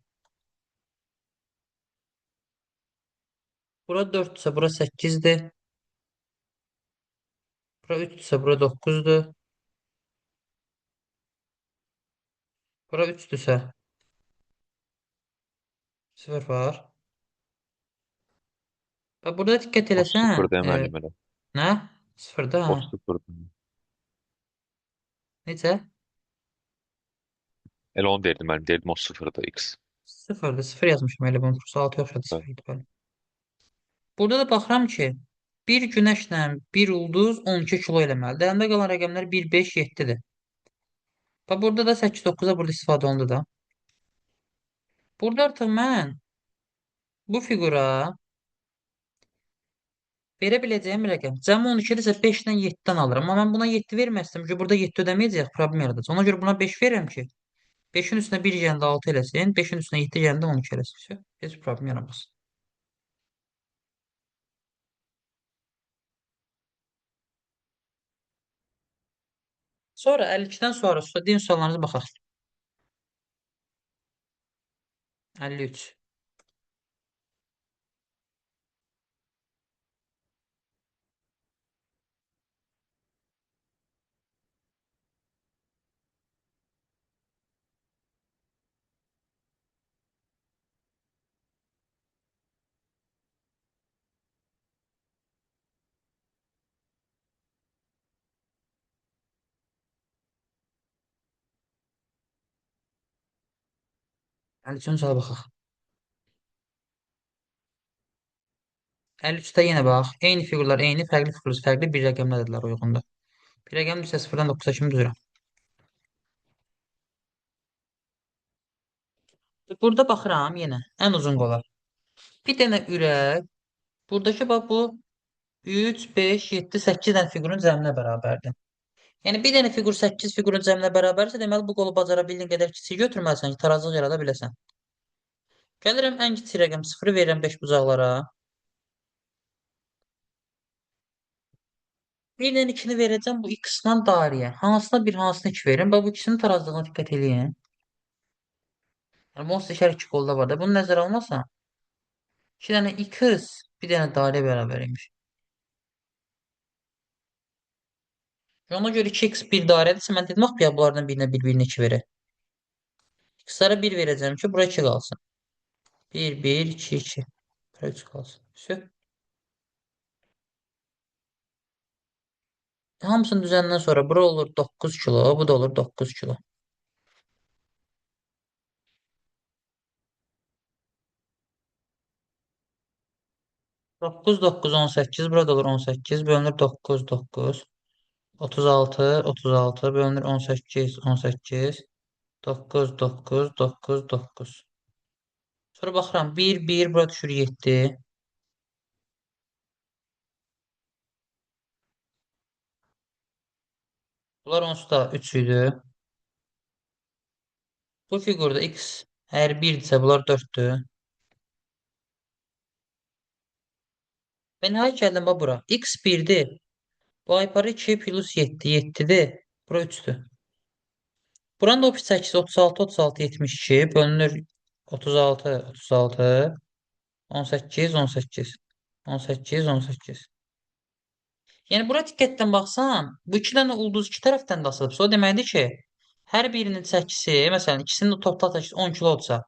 Bura 4-dürsə, bura 8-dir. Bura 3-dürsə, bura 9-dur. Bura 3-dürsə, 0 var. Bax, burada diqqət O eləsən, sıfır müəllim elə. nə? 0-da, O ha. sıfır. Necə? Elə onu deyirdim müəllim. Deyirdim o sıfırdır x. 0-dır, 0 yazmışım elə bunu. 6 yoxsa Bəli. 0 idi, bəli. Burada da baxıram ki, bir günəşlə bir ulduz 12 kilo eləməlidir. Əlimdə qalan rəqəmlər 1, 5, 7-dir. Bax, burada da 8, 9-a burada istifadə olundu da. Burada artıq mən bu fiqura verə biləcəyim rəqəm. Cəmi 12-dirsə 5 ilə 7-dən alıram. Amma mən buna 7 verməzdim ki, burada 7 ödəməyəcək, problem yaradacaq. Ona görə buna 5 verirəm ki, 5-in üstünə 1 gələndə 6 eləsin, 5-in üstünə 7 gələndə 12 eləsin. Heç problem yaranmaz. Sonra 52-dən sonra din suallarınıza baxaq. 53. 53-cü suala baxaq. 53-də yenə bax. Eyni fiqurlar eyni, fərqli fiqurlar fərqli bir rəqəmlərdirlər uyğundur. Bir rəqəm isə 0-dan 9-a kimi düzürəm. Burada baxıram yenə ən uzun qola. Bir dənə ürək. Buradakı bax bu 3, 5, 7, 8 dənə fiqurun cəminə bərabərdir. Yəni bir dənə fiqur 8 fiqurun cəminə bərabərsə, deməli bu qolu bacara bildiyin qədər kiçik götürməlisən ki, tarazlıq yarada biləsən. Gəlirəm ən kiçik rəqəm 0-ı verirəm 5 bucaqlara. 1 ilə 2-ni verəcəm bu x-la dairəyə. Hansına 1, hansına 2 verirəm. Bax bu ikisinin tarazlığına diqqət eləyin. Yəni, onsuz hər iki qolda var da. Bunu nəzərə almasan, 2 dənə x, bir dənə dairə bərabər imiş. Ona görə 2x bir dairədirsə, mən dedim, bax, bunlardan birinə 1, birinə 2 verək. X-lara 1 verəcəm ki, bura 2 qalsın. 1, 1, 2, 2. Bura 3 qalsın. Vəsə. Hamısını düzəndən sonra bura olur 9 kilo, bu da olur 9 kilo. 9, 9, 18, burada olur 18, bölünür 9, 9. 36, 36, bölünür 18, 18. 9, 9, 9, 9. Sonra baxıram, 1, 1, bura düşür 7. Bunlar onsuz da 3 idi. Bu fiqurda x əgər 1-dirsə, bunlar 4-dür. Və nəhayət gəldim bax bura. X 1-dir. Bu ayparı 2 plus 7, 7-dir. Bura 3-dür. Buranın da o 8, 36, 36, 72 bölünür 36, 36, 18, 18, 18, 18. Yəni bura diqqətlə baxsan, bu iki dənə ulduz iki tərəfdən də asılıbsa, o deməkdir ki, hər birinin çəkisi, məsələn, ikisinin total çəkisi 10 kilodursa,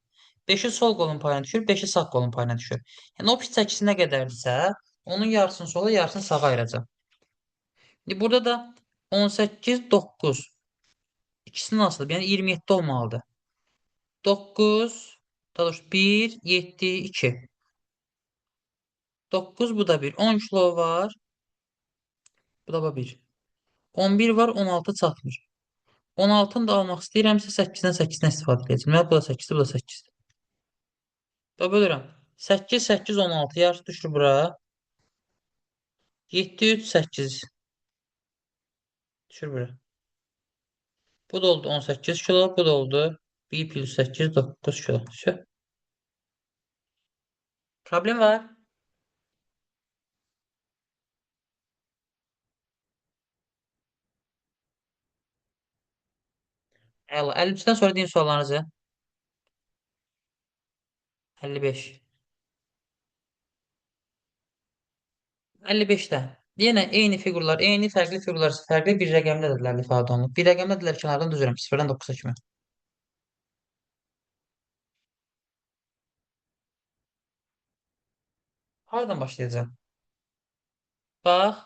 5-i sol qolun payına düşür, 5-i sağ qolun payına düşür. Yəni o pis çəkisi nə qədərdirsə, onun yarısını sola, yarısını sağa ayıracaq. İndi burada da 18, 9 ikisinin asılıb, yəni 27 olmalıdır. 9, daha doğrusu 1, 7, 2. 9, bu da 1. 10 kilo var. Bu da 1. 11 var, 16 çatmır. 16-nı da almaq istəyirəmsə 8-dən 8-dən istifadə edəcəm. Deməli, bu da 8-dir, bu da 8-dir. Da bölürəm. 8, 8, 16. Yarısı düşür bura. 7, 3, 8. Düşür bura. Bu da oldu 18 kilo. Bu da oldu 1 plus 8, 9 kilo. Vəsə. Problem var. Əla. 53-dən sonra deyin suallarınızı. 55. 55-də. Yenə eyni fiqurlar, eyni fərqli fiqurlar, fərqli bir rəqəmli ədədlərlə ifadə olunub. Bir rəqəmli ədədlər kənardan düzürəm. 0-dan 9-a kimi. Hardan başlayacağam? Bax,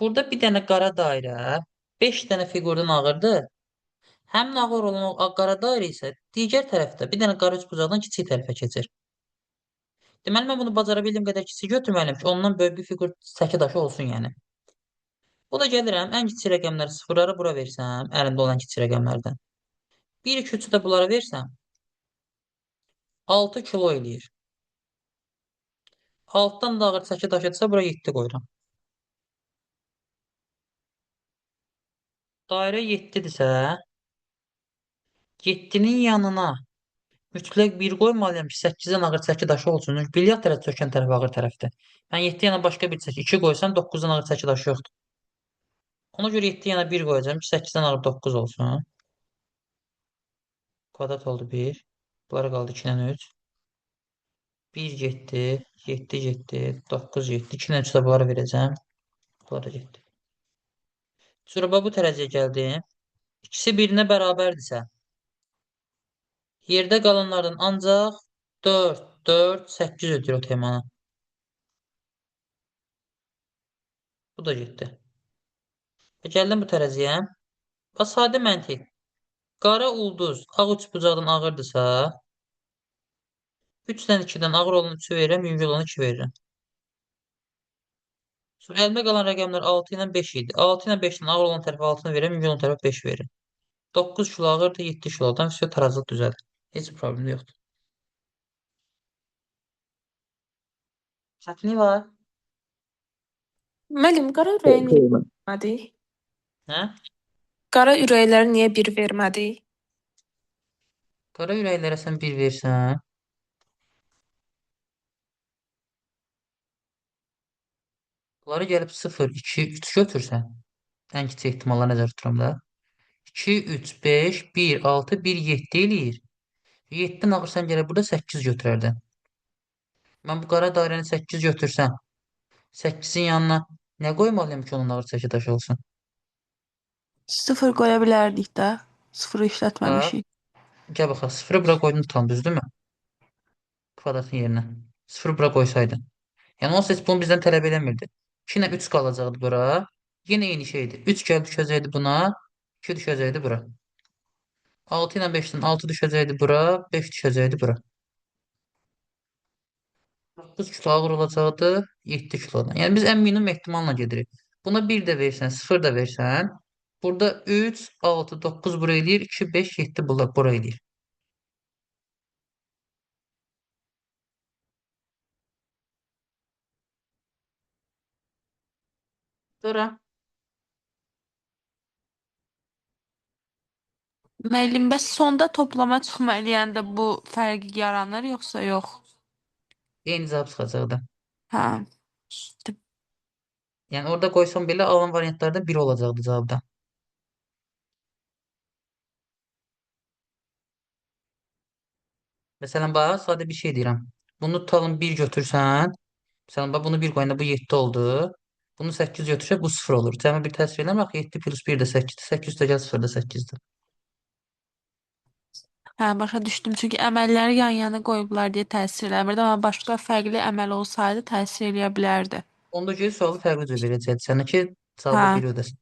burada bir dənə qara dairə, 5 dənə fiqurdan ağırdır. Həmin ağır olan o qara dairə isə digər tərəfdə bir dənə qara üçbucaqdan kiçik tərəfə keçir. Deməli, mən bunu bacara bildiyim qədər kiçik götürməliyəm ki, ondan böyük bir fiqur çəki daşı olsun yəni. Bu da gəlirəm, ən kiçik rəqəmləri sıfırları bura versəm, əlimdə olan kiçik rəqəmlərdən. 1, 2, 3-ü də bunlara versəm, 6 kilo eləyir. 6-dan da ağır çəki daşıdırsa, bura 7 qoyuram. Dairə 7-dirsə, 7-nin yanına mütləq 1 qoymalıyam ki, 8-dən ağır çəki daşı olsun. Çünki bilyard tərəf çökən tərəf ağır tərəfdir. Mən 7 yana başqa bir çəki 2 qoysam, 9-dan ağır çəki daşı yoxdur. Ona görə 7 yana 1 qoyacağam ki, 8-dən ağır 9 olsun. Kvadrat oldu 1. Bunlara qaldı 2 ilə 3. 1 getdi, 7 getdi, 9 getdi. 2 ilə 3 də bunlara verəcəm. Bunlara getdi. Sonra bax, bu tərəziyə gəldim. İkisi birinə bərabərdirsə, yerdə qalanlardan ancaq 4, 4, 8 ödəyir o temanı. Bu da getdi. Və gəldim bu tərəziyə. Bax, sadə məntiq. Qara ulduz ağ üçbucaqdan ağırdısa, 3-dən 2-dən ağır olan 3-ü verirəm, yüngül olan 2 verirəm. Sonra əlimdə qalan rəqəmlər 6 ilə 5 idi. 6 ilə 5-dən ağır olan tərəfə 6-nı verirəm, yüngül olan tərəfə 5 verirəm. 9 kilo ağırdır, 7 kilodan vəsə tarazlıq düzəlir. Heç problem yoxdur. Çətinlik var. Müəllim, qara ürəyə niyə vermədik? Hə? Qara ürəklərə niyə bir vermədik? Qara ürəklərə sən 1 versən, bunları gəlib 0, 2, 3 götürsən, ən kiçik ehtimallar nəzərdə tuturam da. 2, 3, 5, 1, 6, 1, 7 eləyir. 7-dən ağır sən gəlib burada 8 götürərdin. Mən bu qara dairəni 8 götürsəm, 8-in yanına nə qoymalıyam ki, onun ağır çəki daşı olsun? 0 qoya bilərdik də. 0-ı işlətməmişik. Gəl baxaq, 0-ı bura qoydun tam, düzdürmü? Kvadratın yerinə. 0-ı bura qoysaydın. Yəni, onsuz heç bunu bizdən tələb eləmirdi. 2 ilə 3 qalacaqdı bura. Yenə eyni şeydir. 3 gəlib düşəcəkdi buna, 2 düşəcəkdi bura. 6 ilə 5-dən 6 düşəcəkdi bura, 5 düşəcəkdi bura. 9 kilo ağır olacaqdı, 7 kilodan. Yəni, biz ən minimum ehtimalla gedirik. Buna 1 də versən, 0 da versən, burada 3, 6, 9 bura eləyir, 2, 5, 7 bura eləyir. Sonra Müəllim, bəs sonda toplama çıxma eləyəndə bu fərqi yaranır yoxsa yox? Eyni cavab çıxacaqdı. Hə. Yəni orada qoysam belə alan variantlardan biri olacaqdı cavabda. Məsələn, bax, sadə bir şey deyirəm. Bunu tutalım 1 götürsən, məsələn, bax, bunu 1 qoyanda bu 7 oldu. Bunu 8 götürsək bu 0 olur. Cəmi bir təsir eləmir. Axı 7 plus 1 də 8-dir. 8 də gəl 0 da 8-dir. Hə, başa düşdüm. Çünki əməlləri yan-yana qoyublar deyə təsir eləmirdi, amma başqa fərqli əməl olsaydı təsir eləyə bilərdi. Onda ki, sualı fərqli cür verəcəkdi sənə ki, cavabı Hə. 1 ödəsin.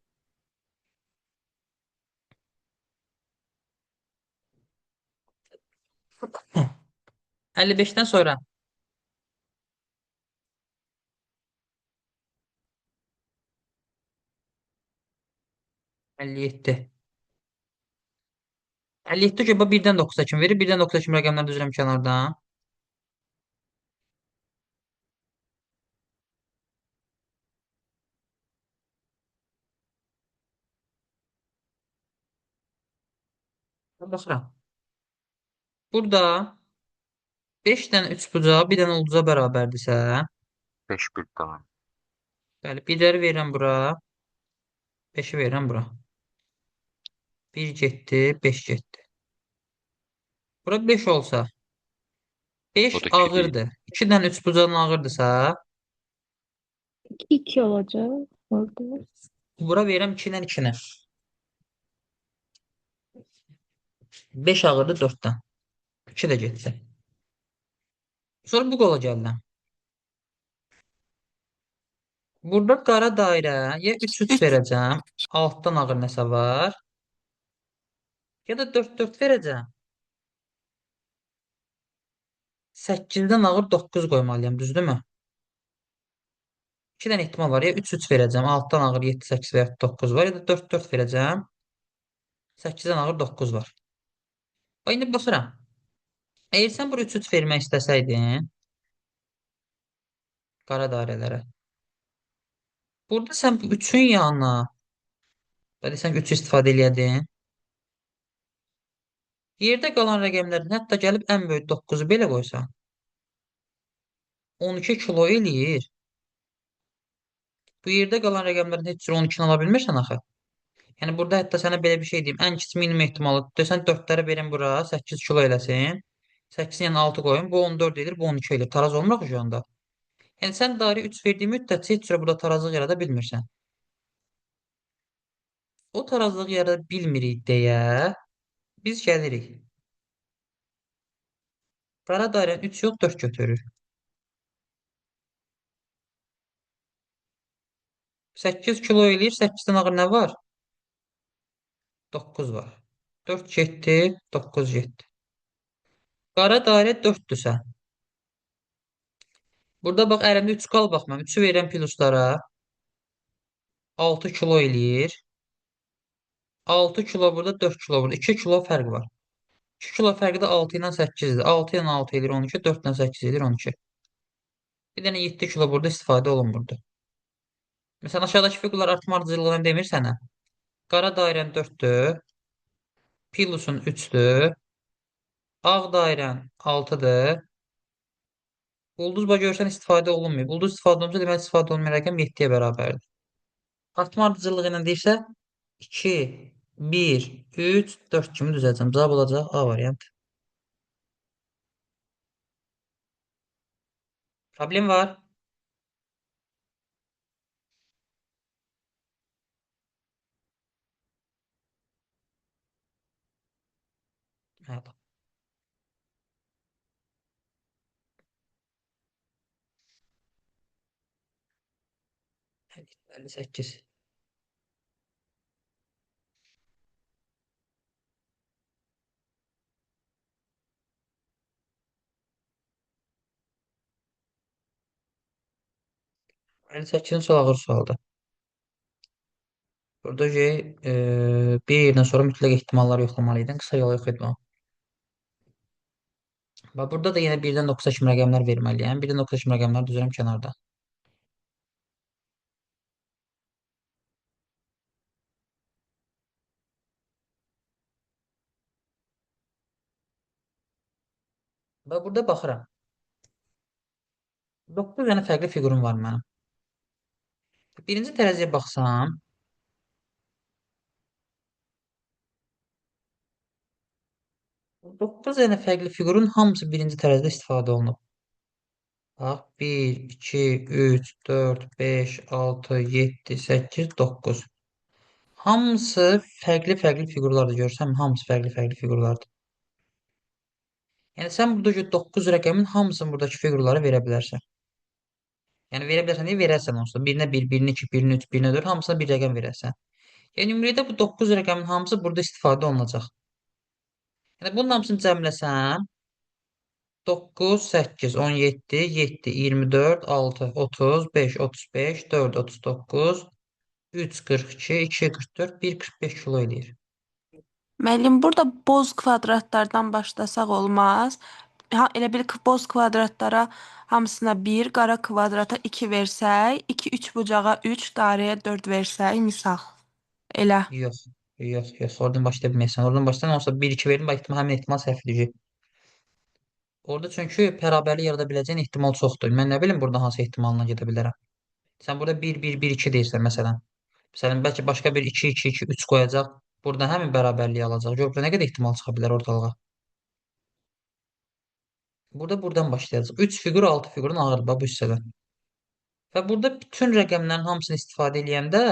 55-dən sonra 57. 57 ki, bu 1-dən 9-a kimi verir. 1-dən 9-a kimi rəqəmləri düzürəm kənardan. Baxıram. Burada 5 dənə üçbucağı bir dənə ulduza bərabərdirsə, 5 bir dənə. Bəli, birləri verirəm bura, 5-i verirəm bura. 1 getdi, 5 getdi. Bura 5 olsa, 5 O da 2 deyil. ağırdır. 2-dən 3 bucağın ağırdısa, 2 2 olacaq orada. bura verirəm 2 ilə 2-ni. 5 ağırdır 4-dən. 2 də getdi. Sonra bu qola gəlirəm. Burada qara dairə ya 3-3 3 verəcəm. Altdan ağır nəsə var. Ya da 4-4 verəcəm. 8-dən ağır 9 qoymalıyam, düzdürmü? 2 dənə ehtimal var. Ya 3-3 verəcəm. Altdan ağır 7, 8 və ya 9 var. Ya da 4-4 verəcəm. 8-dən ağır 9 var. Bax, indi baxıram. Əgər sən bura 3-3 vermək istəsəydin, qara dairələrə. Burada sən bu 3-ün yanına, desən ki, 3 istifadə eləyədin. Yerdə qalan rəqəmlərin hətta gəlib ən böyük 9-u belə qoysan, 12 kilo eləyir. Bu yerdə qalan rəqəmlərin heç cür 12-ni ala bilmirsən axı. Yəni burada hətta sənə belə bir şey deyim. Ən kiçik minimum ehtimalı desən 4-ləri verin bura, 8 kilo eləsin. 8-in yanına 6 qoyun. Bu 14 edir, bu 12 eləyir. Taraz olmur axı şu anda. Yəni sən dairə 3 verdiyi müddətcə heç cürə burada tarazlıq yarada bilmirsən. O tarazlığı yarada bilmirik deyə biz gəlirik. Qara dairənin 3 yox, 4 götürür. 8 kilo eləyir. 8-dən ağır nə var? 9 var. 4 getdi, 9 getdi. Qara dairə 4-dürsə. Burada bax, əlimdə 3 qal bax mən. 3-ü verirəm pluslara. 6 kilo eləyir. 6 kilo burada, 4 kilo burada. 2 kilo fərq var. 2 kilo fərqi də 6 ilə 8-dir. 6 ilə 6 eləyir 12, 4 ilə 8 eləyir 12. Bir dənə 7 kilo burada istifadə olunmurdu. Məsələn, aşağıdakı fiqurlar artma ardıcıllığını demir sənə. Qara dairən 4-dür. Pilusun 3-dür. Ağ dairən 6-dır. Ulduz bax görsən istifadə olunmuyor. Ulduz istifadə olunmursa, deməli istifadə olunmayan rəqəm 7-yə bərabərdir. Artma ardıcıllığı ilə deyirsə 2, 1, 3, 4 kimi düzələcəm. Cavab olacaq A variantı. Problem var. Evet. 58. 58-ci sual ağır sualdır. Burada şey, bir yerdən sonra mütləq ehtimalları yoxlamalıydın. Qısa yol yox idi o. Bax, burada da yenə 1-dən 9-a kimi rəqəmlər verməliyəm. 1-dən 9-a kimi rəqəmlər düzürəm kənarda. Bax, burada baxıram. 9 dənə fərqli fiqurum var mənim. Birinci tərəziyə baxsam, 9 dənə fərqli fiqurun hamısı birinci tərəzidə istifadə olunub. Bax, 1, 2, 3, 4, 5, 6, 7, 8, 9. Hamısı fərqli-fərqli fiqurlardır. Görsən, hamısı fərqli-fərqli fiqurlardır. Yəni, sən buradakı 9 rəqəmin hamısını buradakı fiqurlara verə bilərsən. Yəni, verə bilərsən deyə verərsən onsuz da. Birinə 1, birinə 2, birinə 3, birinə 4, hamısına bir rəqəm verərsən. Yəni, ümumiyyətlə bu 9 rəqəmin hamısı burada istifadə olunacaq. Yəni, bunun hamısını cəmləsəm, 9, 8, 17, 7, 24, 6, 30, 5, 35, 4, 39, 3, 42, 2, 44, 1, 45 kilo eləyir. Müəllim, burada boz kvadratlardan başlasaq olmaz. Ha, elə bil ki, boz kvadratlara hamısına 1, qara kvadrata 2 versək, 2 3 bucağa 3, dairəyə 4 versək, misal. Elə. Yox, yox, yox. Oradan başlaya bilməzsən. Oradan başlayan olsa 1, 2 verin, bax, ehtimal, həmin ehtimal səhv edəcək. Orada çünki bərabərlik yarada biləcəyin ehtimal çoxdur. Mən nə bilim burada hansı ehtimalla gedə bilərəm. Sən burada 1, 1, 1, 2 deyirsən məsələn. Məsələn, bəlkə başqa bir 2, 2, 2, 3 qoyacaq. Buradan həmin bərabərliyi alacaq. Gör, burada nə qədər ehtimal çıxa bilər ortalığa. Burada buradan başlayacaq. 3 fiqur 6 fiqurun ağırdır bax bu hissədə. Və burada bütün rəqəmlərin hamısını istifadə eləyəndə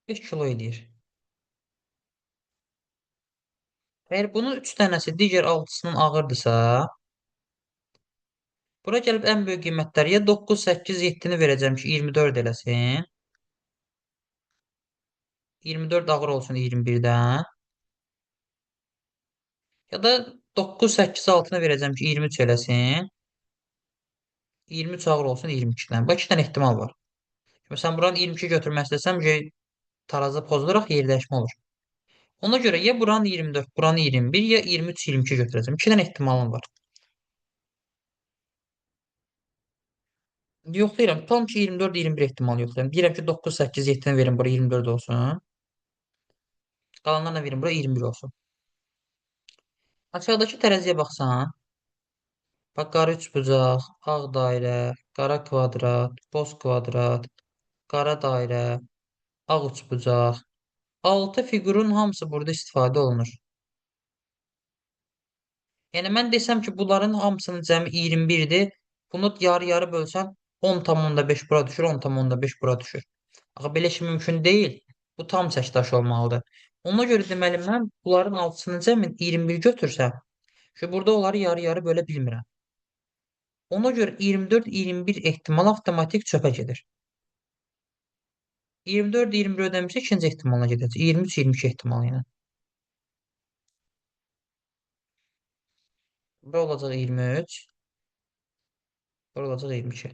5 kilo eləyir. Əgər bunun 3 dənəsi digər 6-sının ağırdısa, bura gəlib ən böyük qiymətlər ya 9, 8, 7-ni verəcəm ki, 24 eləsin. 24 ağır olsun 21-dən. Ya da 9, 8, 6-nı verəcəm ki, 23 eləsin. 23 ağır olsun 22-dən. Bax, 2 dənə ehtimal var. Məsələn, buranın 22 götürmək istəsəm, tarazı pozularaq yerdəşmə olur. Ona görə ya buranın 24, buranın 21, ya 23, 22 götürəcəm. 2 dənə ehtimalım var. Yoxlayıram. Tam ki 24, 21 ehtimalı yoxlayıram. Deyirəm ki 9, 8, 7-ni verin bura 24 olsun. Qalanlarına verin bura 21 olsun. Aşağıdakı tərəziyə baxsan, bax qara üçbucaq, ağ dairə, qara kvadrat, boz kvadrat, qara dairə, ağ üçbucaq. 6 fiqurun hamısı burada istifadə olunur. Yəni mən desəm ki, bunların hamısının cəmi 21-dir. Bunu yarı-yarı bölsən 10,5 bura düşür, 10,5 bura düşür. Axı belə şey mümkün deyil. Bu tam çəkdaş olmalıdır. Ona görə deməli mən bunların altısının cəmini 21 götürsəm, ki burada onları yarı-yarı bölə bilmirəm. Ona görə 24-21 ehtimal avtomatik çöpə gedir. 24-21 ödəmişsə ikinci ehtimalına gedəcək. 23-22 ehtimalı ilə. Bura olacaq 23. Bura olacaq 22.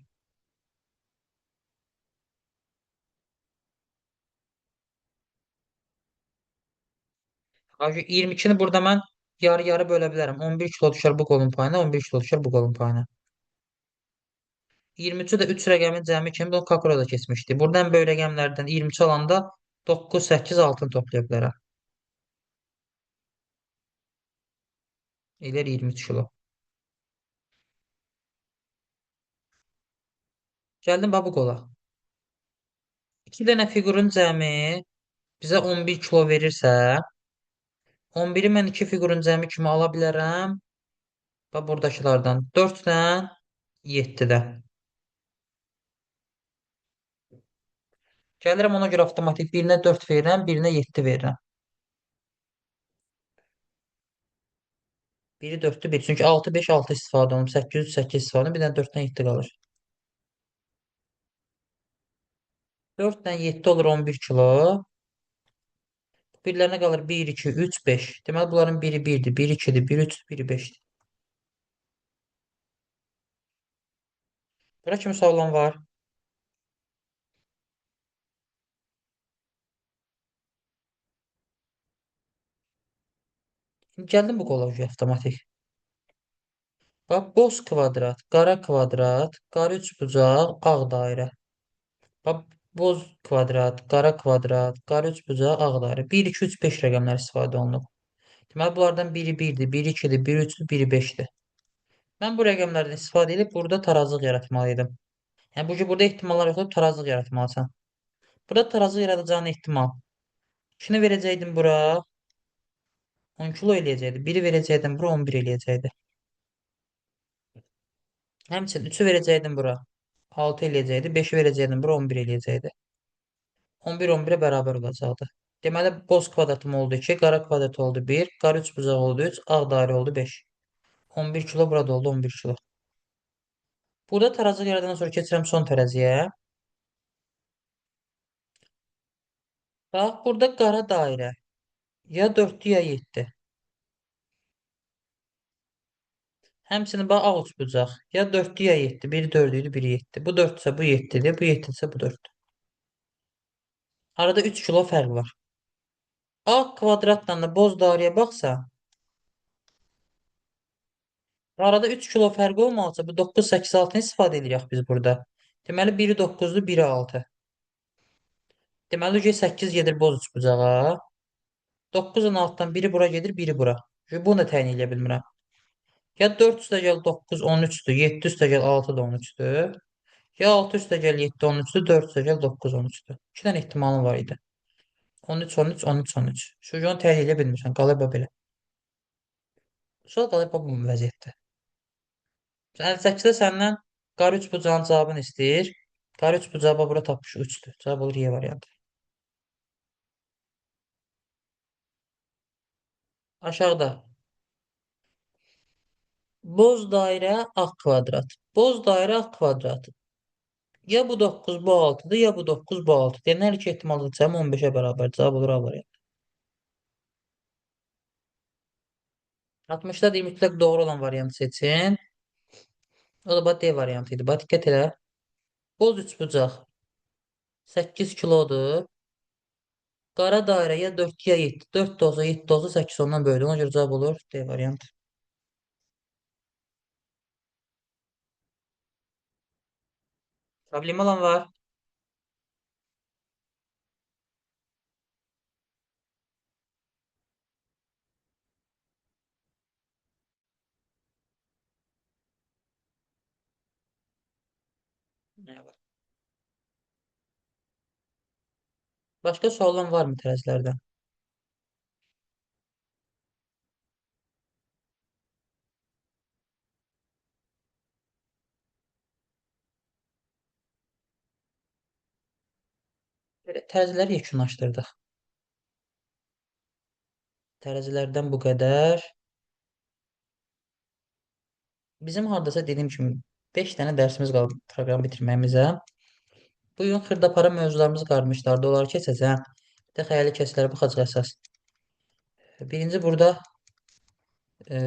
Halbuki 22-ni burada mən yarı-yarı bölə bilərəm. 11 kilo düşər bu qolun payına, 11 kilo düşər bu qolun payına. 23-ü də 3 rəqəmin cəmi kimi o Kakura da keçmişdi. Buradan böyük rəqəmlərdən 23 alanda 9, 8, 6-nı toplaya bilərəm. Eləyər 23 kilo. Gəldim bax bu qola. 2 dənə fiqurun cəmi bizə 11 kilo verirsə, 11-i mən 2 fiqurun cəmi kimi ala bilərəm. Bax buradakılardan 4-dən 7-də. Gəlirəm ona görə avtomatik birinə 4 verirəm, birinə 7 verirəm. Biri 4-dür, biri. Çünki 6, 5, 6 istifadə olunub, 8, 3, 8 istifadə olunub, bir dənə 4-dən 7 qalır. 4-dən 7 olur 11 kilo. Birilərinə qalır 1, 2, 3, 5. Deməli, bunların biri 1-dir, biri 2-dir, biri 3-dür, biri 5-dir. Bura kimi suallar var? İndi gəldim bu qola avtomatik. Bax, boz kvadrat, qara kvadrat, qara üçbucaq, ağ dairə. Bax, boz kvadrat, qara kvadrat, qara üçbucaq, ağ dairə. 1, 2, 3, 5 rəqəmlər istifadə olunub. Deməli, bunlardan biri 1-dir, biri 2-dir, biri 3-dür, biri 5-dir. Mən bu rəqəmlərdən istifadə edib burada tarazlıq yaratmalıydım. Yəni, bu ki, burada ehtimallar yoxlayıb tarazlıq yaratmalısan. Burada tarazlıq yaradacağın ehtimal. 2-ni verəcəkdim bura, 10 kilo eləyəcəkdi. 1-i verəcəkdim bura, 11 eləyəcəkdi. Həmçinin 3-ü verəcəkdim bura, 6 eləyəcəkdi. 5-i verəcəkdim bura, 11 eləyəcəkdi. 11, 11-ə bərabər olacaqdı. Deməli, boz kvadratım oldu 2, qara kvadrat oldu 1, qara üçbucaq oldu 3, ağ dairə oldu 5. 11 kilo burada oldu 11 kilo. Burada tarazlıq yaradandan sonra keçirəm son tərəziyə. Bax, burada qara dairə. Ya 4-dür, ya 7. Həmçinin bax, ağ üçbucaq. Ya 4-dür, ya 7. Biri 4 idi, biri 7. Bu 4-dürsə bu 7-dir, bu 7-dirsə bu 4-dür. Arada 3 kilo fərq var. Ağ kvadratla da boz dairəyə baxsa, arada 3 kilo fərq olmalısa, bu 9, 8, 6-nı istifadə edirik biz burada. Deməli, biri 9-dur, biri 6. Deməli, 8 gedir boz üçbucağa. 9-un altdan biri bura gedir, biri bura. Çünki bunu da təyin edə bilmirəm. Ya 4 üstə gəl 9, 13-dür, 7 üstə gəl 6 da 13-dür. Ya 6 üstə gəl 7 13-dür, 4 üstə gəl 9 13-dür. 2 dənə ehtimalım var idi. 13 13 13 13. Şu onu təyin edə bilmirsən, qalır belə. Sual qalır bu vəziyyətdə. 58-də səndən qara 3 bucağın cavabını istəyir. Qara 3 bucağı bura tapmış 3-dür. Cavab olur Y variantı. Aşağıda boz dairə ağ kvadrat. Boz dairə ağ kvadrat. Ya bu 9 bu 6-dır, ya bu 9 bu 6. Yəni hər iki ehtimalda cəmi 15-ə bərabər cavab olur A variantı. 60-da deyir mütləq doğru olan variantı seçin. O da bax D variantı idi. Bax diqqət elə. Boz üçbucaq 8 kilodur. Qara dairə ya 4 ya 7. 4 də olsa 7 də olsa 8 ondan böyükdür. Ona görə cavab olur D variantı. Problemi olan var. Ne var? Başqa sual olan var mı tərəzilərdən? Belə tərəziləri yekunlaşdırdıq. Tərəzilərdən bu qədər. Bizim hardasa dediyim kimi 5 dənə dərsimiz qaldı proqramı bitirməyimizə. Bu gün xırdapara mövzularımız qalmışlardı. Onları keçəcəm. Bir də xəyali kəslərə baxacaq əsas. Birinci burada e,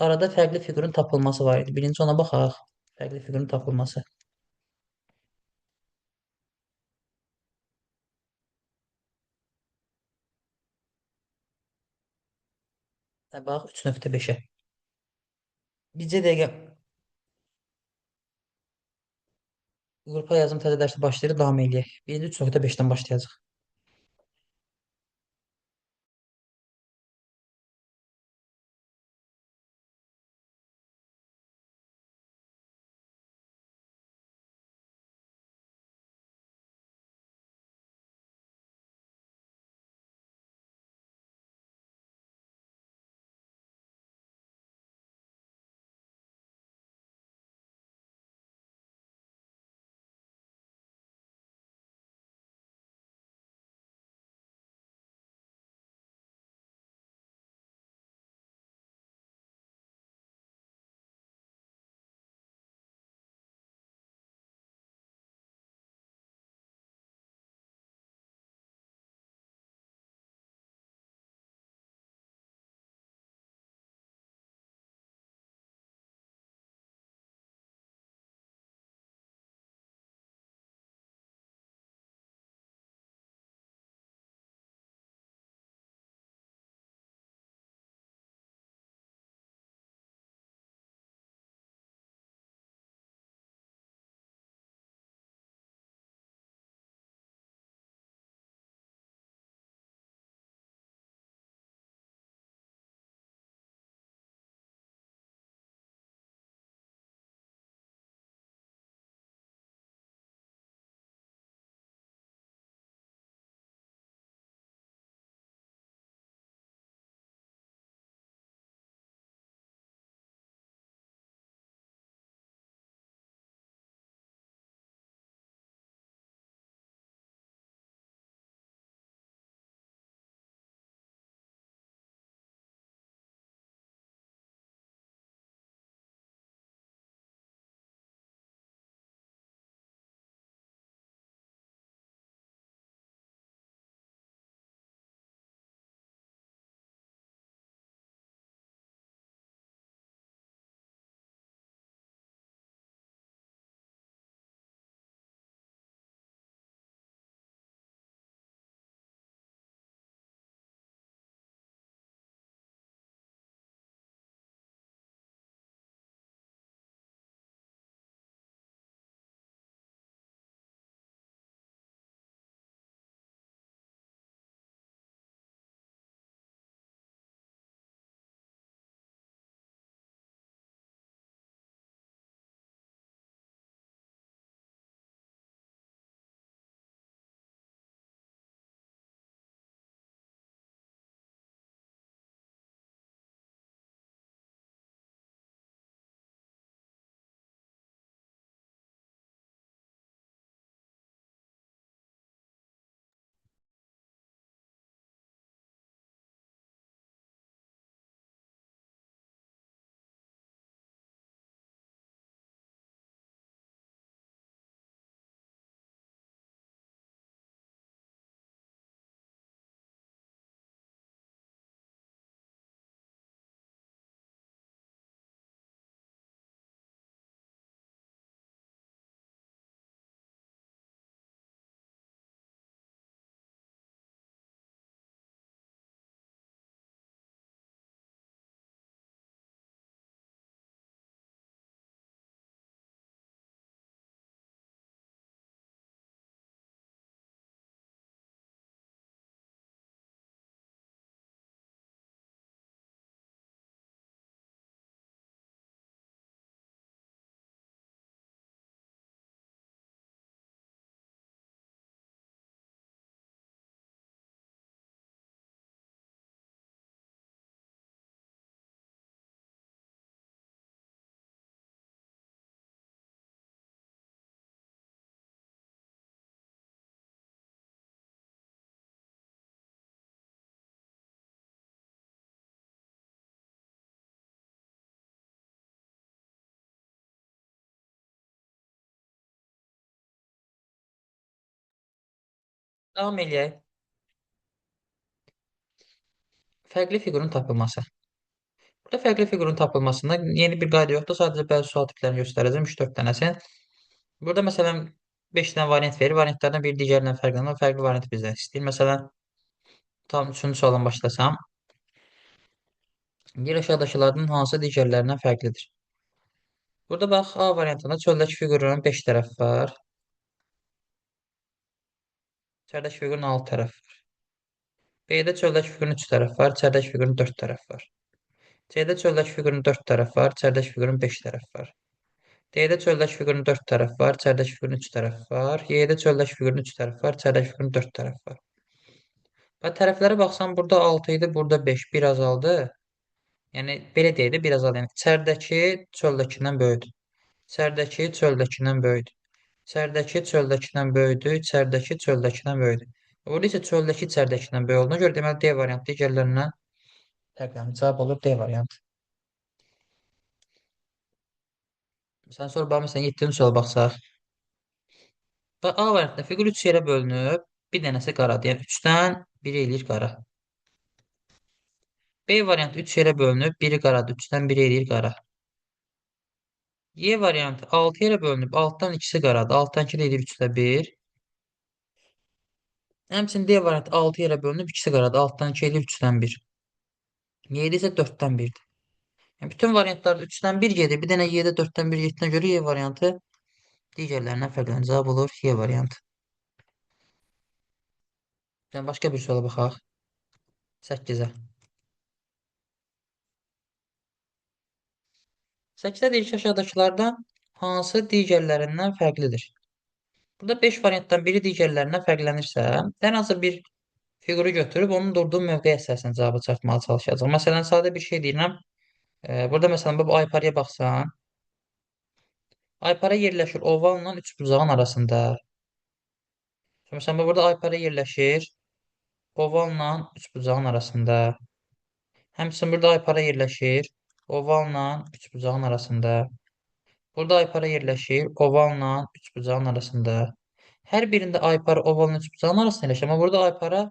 arada fərqli fiqurun tapılması var idi. Birinci ona baxaq. Fərqli fiqurun tapılması. Bax 3.5-ə. Bircə dəqiqə qrupa yazım təzə dərsi başlayır, davam eləyək. Birinci 3.5-dən başlayacaq. Davam eləyək. Fərqli fiqurun tapılması. Burada fərqli fiqurun tapılmasında yeni bir qayda yoxdur. Sadəcə bəzi sual tiplərini göstərəcəm. 3-4 dənəsi. Burada məsələn 5 dənə variant verir. Variantlardan biri digərindən fərqlənir. Fərqli variant bizdən istəyir. Məsələn, tam 3-cü sualdan başlasam. Deyir aşağıdakılardan hansı digərlərindən fərqlidir? Burada bax A variantında çöldəki fiqurun 5 tərəf var. İçəridəki fiqurun 6 tərəf var. B-də çöldəki fiqurun 3 tərəf var. İçəridəki fiqurun 4 tərəf var. C-də çöldəki fiqurun 4 tərəf var. İçəridəki fiqurun 5 tərəf var. D-də çöldəki fiqurun 4 tərəf var. İçəridəki fiqurun 3 tərəf var. Y-də çöldəki fiqurun 3 tərəf var. İçəridəki fiqurun 4 tərəf var. Və tərəflərə baxsam burada 6 idi, burada 5, bir azaldı. Yəni belə deyək də bir azaldı. Yəni içəridəki çöldəkindən böyükdür. İçəridəki çöldəkindən böyükdür. İçəridəki çöldəkindən böyükdür. İçəridəki çöldəkindən böyükdür. Burada isə çöldəki içəridəkindən böyük olduğuna görə deməli D variantı digərlərindən fərqlənir. Cavab olur D variantı. Məsələn, sonra bax, məsələn 7-ci suala baxsaq. Bax, A variantında fiqur 3 yerə bölünüb, bir dənəsi qaradır. Yəni 3-dən 1 eləyir qara. B variantı 3 yerə bölünüb, biri qaradır. 3-dən 1 eləyir qara. Y variantı 6 yerə bölünüb, 6-dan 2-si qaradır. 6-dan 2 də eləyir 3-də 1. Həmçinin D variantı 6 yerə bölünüb, 2-si qaradır. 6-dan 2 eləyir 3-dən 1. Y-də isə 4-dən 1-dir. Yəni, bütün variantlarda 3-dən 1 gedir. Bir dənə Y-də 4-dən 1 getdiyinə görə Y variantı digərlərindən fərqlənir. Cavab olur Y variantı. Yəni, başqa bir suala baxaq. 8-ə. 8-də deyir ki, aşağıdakılardan hansı digərlərindən fərqlidir? Burada 5 variantdan biri digərlərindən fərqlənirsə, ən azı bir fiquru götürüb onun durduğu mövqeyə əsasən cavabı çatmağa çalışacaq. Məsələn, sadə bir şey deyirəm. Burada məsələn, bu ayparaya baxsan, aypara yerləşir ovalla üçbucağın arasında. Məsələn, burada aypara yerləşir ovalla üçbucağın arasında. Həmçinin burada aypara yerləşir ovalla üçbucağın arasında. Burada aypara yerləşir ovalla üçbucağın arasında. Hər birində aypara ovalla üçbucağın arasında yerləşir. Amma burada aypara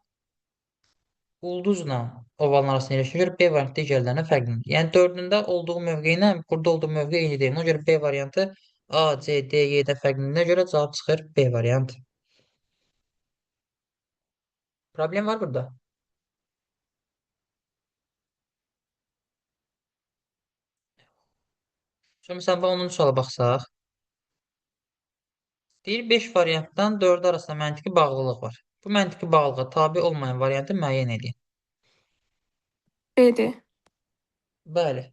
ulduzla ovalın arasında yerləşir. Görə B variantı digərlərinə fərqlənir. Yəni dördündə olduğu mövqe ilə burada olduğu mövqe eyni deyil. Ona görə B variantı A, C, D, Y-də fərqləndiyinə görə cavab çıxır B variantı. Problem var burada. Sonra məsələn, 10-cu suala baxsaq. Deyir 5 variantdan 4-ü arasında məntiqi bağlılıq var. Bu məntiqi bağlılığa tabe olmayan variantı müəyyən edin. B-dir. Bəli.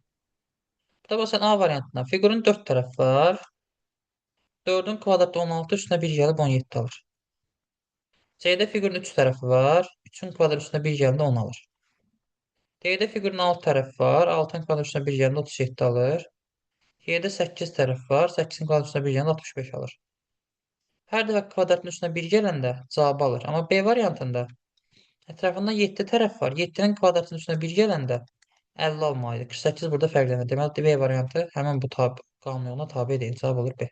Burada baxsan A variantına. Fiqurun 4 tərəfi var. 4-ün kvadratı 16, üstünə 1 gəlib 17 alır. C-də fiqurun 3 tərəfi var. 3-ün kvadratı üstünə 1 gələndə 10 alır. D-də fiqurun 6 tərəfi var. 6-nın kvadratı üstünə 1 gələndə 37 alır. Y-də 8 tərəf var. 8-in kvadratı üstünə 1 gələndə 65 alır. Hər dəfə kvadratın üstünə 1 gələndə cavabı alır. Amma B variantında ətrafında 7 tərəf var. 7-nin kvadratının üstünə 1 gələndə 50 almalıdır. 48 burada fərqlənir. Deməli, B variantı həmin bu qanun yoluna tabe deyil. Cavab olur B.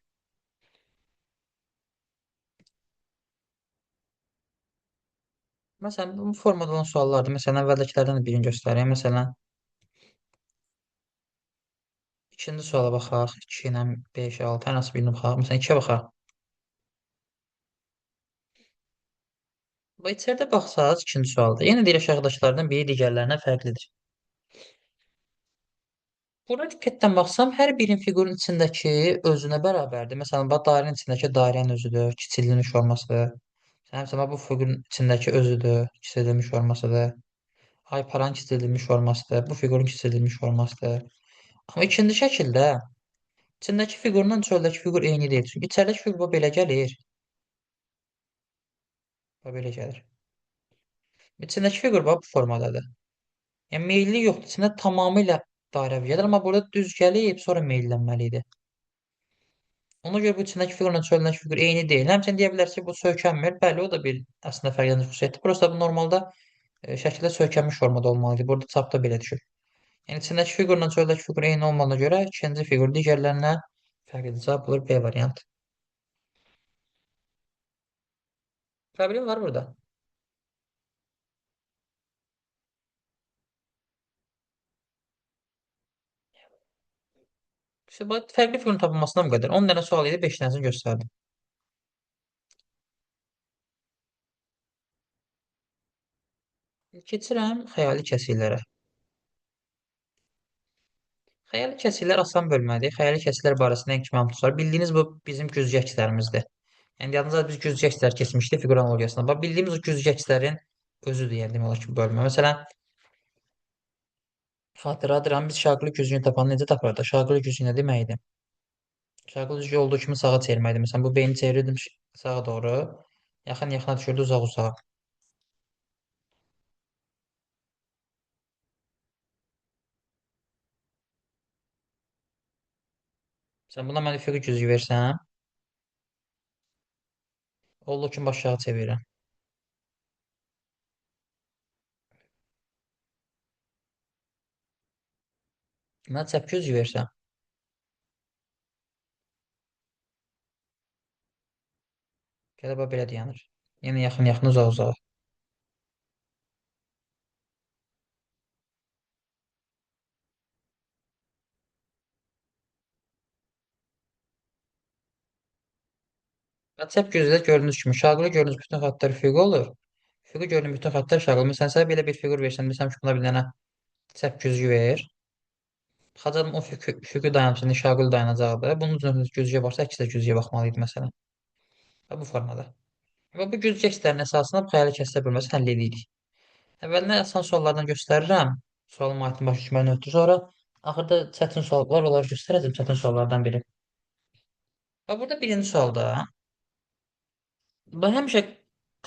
Məsələn, bu formada olan suallardır. Məsələn, əvvəldəkilərdən də birini göstəreyim. Məsələn, ikinci suala baxaq. 2 ilə 5, 6, hər hansı birini baxaq. Məsələn, 2-yə baxaq. Bu içəridə baxsaq, ikinci sualda. Yenə deyir, aşağıdakılardan biri digərlərindən fərqlidir. Buna diqqətlə baxsam, hər birinin fiqurun içindəki özünə bərabərdir. Məsələn, bax, dairənin içindəki dairənin özüdür, kiçildilmiş formasıdır. Həmçinin bu fiqurun içindəki özüdür, kiçildilmiş formasıdır. Ayparanın kiçildilmiş formasıdır, bu fiqurun kiçildilmiş formasıdır. Amma ikinci şəkildə içindəki fiqurla çöldəki fiqur eyni deyil. Çünki içəridəki fiqur bu belə gəlir. Bu belə gəlir. İçindəki fiqur bax bu formadadır. Yəni meyilli yoxdur. İçində tamamilə dairəvi gəlir, amma burada düz gəlib sonra meyillənməli idi. Ona görə bu içindəki fiqurla çöldəki fiqur eyni deyil. Həmçinin deyə bilərsiniz ki, bu söykənmir. Bəli, o da bir əslində fərqləndici xüsusiyyətdir. Burası da bu normalda şəkildə söykənmiş formada olmalıdır. Burada çapda belə düşür. Yəni içindəki fiqurla çöldəki fiqur eyni olmadığına görə ikinci fiqur digərlərindən fərqlidir. Cavab olur B variantı. Problem var burada. İşte, bu fərqli fiqurun tapılmasına bu qədər. 10 dənə sual idi, 5 dənəsini göstərdim. Keçirəm xəyali kəsiklərə. Xəyali kəsiklər asan bölmədir. Xəyali kəsiklər barəsində ən kimi hamısı var. Bildiyiniz bu bizim güzgü əkslərimizdir. Yəni yadınızda biz güzgü əkslər keçmişdik fiqur analogiyasında. Bax, bildiyimiz o güzgü əkslərin özüdür, yəni demək olar ki, bölmə. Məsələn, xatırladıram, biz şaqlı güzgünü tapanı necə tapardıq? Şaqlı güzgü nə deməkdir? Şaqlı güzgü olduğu kimi sağa çevirməkdir. Məsələn, bu beyni çevirirdim sağa doğru. Yaxın yaxına düşürdü, uzaq uzağa. Məsələn, buna mən üfüqi güzgü versəm, olduğu kimi aşağı çevirirəm. Mən çəp güzgü versəm, gələ bax belə dayanır. Yəni yaxın yaxın, uzaq uzağa. Və çəp güzgüdə gördüyünüz kimi şaqlı gördüyünüz bütün xəttlər üfüqi olur. Üfüqi gördüyün bütün xəttlər şaqlı. Məsələn, sənə belə bir fiqur versəm, desəm ki, buna bir dənə çəp güzgü ver. Xacadım o üfüqi dayanıb, şaqlı dayanacaqdır. Bunun üçün güzgüyə baxsa, əks də güzgüyə baxmalı idi məsələn. Və bu formada. Və bu güzgü əkslərinin əsasında bu xəyali kəsilər bölməsini həll edirik. Əvvəlində asan suallardan göstərirəm. Sualın mahiyyətini başa düşmədən ötürü. Sonra axırda çətin sual var, onları göstərəcəm çətin suallardan biri. Və burada birinci sualda bu həmişə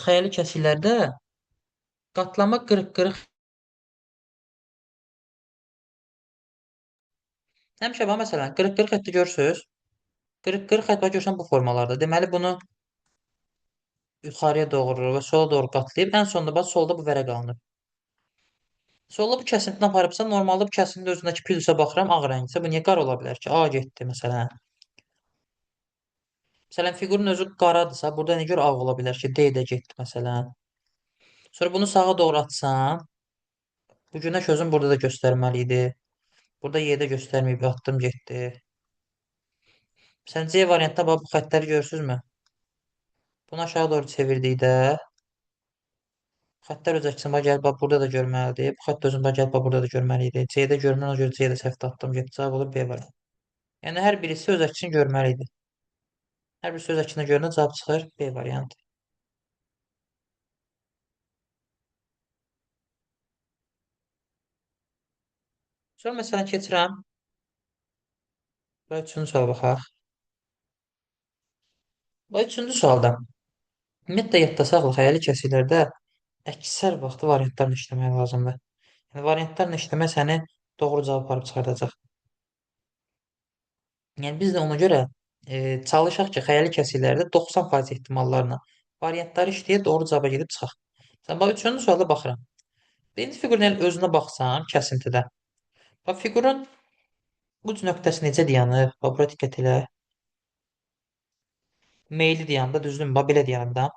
xəyali kəsiklərdə qatlama qırıq-qırıq həmişə bax, məsələn, qırıq-qırıq xətti görürsünüz. Qırıq-qırıq xətt bax, görürsən bu formalarda. Deməli, bunu yuxarıya doğru və sola doğru qatlayıb, ən sonunda bax, solda bu vərəq alınıb. Solda bu kəsintini aparıbsa, normalda bu kəsintinin özündəki plusa baxıram, ağ rəngdirsə, bu niyə qara ola bilər ki? A getdi, məsələn. Məsələn, fiqurun özü qaradırsa, burada nə görə ağ ola bilər ki? D də getdi, məsələn. Sonra bunu sağa doğru atsam, bu günəş özün burada da göstərməli idi. Burada Y-də göstərməyib, atdım, getdi. Məsələn, C variantında bax, bu xəttləri görürsünüzmü? Bunu aşağı doğru çevirdikdə, xəttlər öz əksinə bax, gəlib, bax, burada da görməlidir. Bu xətt özünü bax, gəlib, bax, burada da görməli idi. C-də görmür, ona görə C-də səhv atdım, getdi. Cavab olur B variantı. Yəni, hər birisi öz əksini görməli idi. Hər birisi öz əksinə görəndə cavab çıxır B variantı. Sonra məsələn keçirəm. Və üçüncü suala baxaq. Və üçüncü sualda ümumiyyətlə yadda saxla, xəyali kəsiklərdə əksər vaxtı variantlarla işləmək lazımdır. Yəni variantlarla işləmək səni doğru cavab aparıb çıxardacaq. Yəni biz də ona görə çalışaq ki, xəyali kəsiklərdə 90% ehtimallarla variantları işləyək, doğru cavaba gedib çıxaq. Məsələn, bax, üçüncü sualda baxıram. Birinci fiqurun elə özünə baxsam, kəsintidə. Bax, fiqurun uc nöqtəsi necə dayanır? Bax, bura diqqət elə. Meyli dayanda, düzdürmü? Bax, belə dayanır da.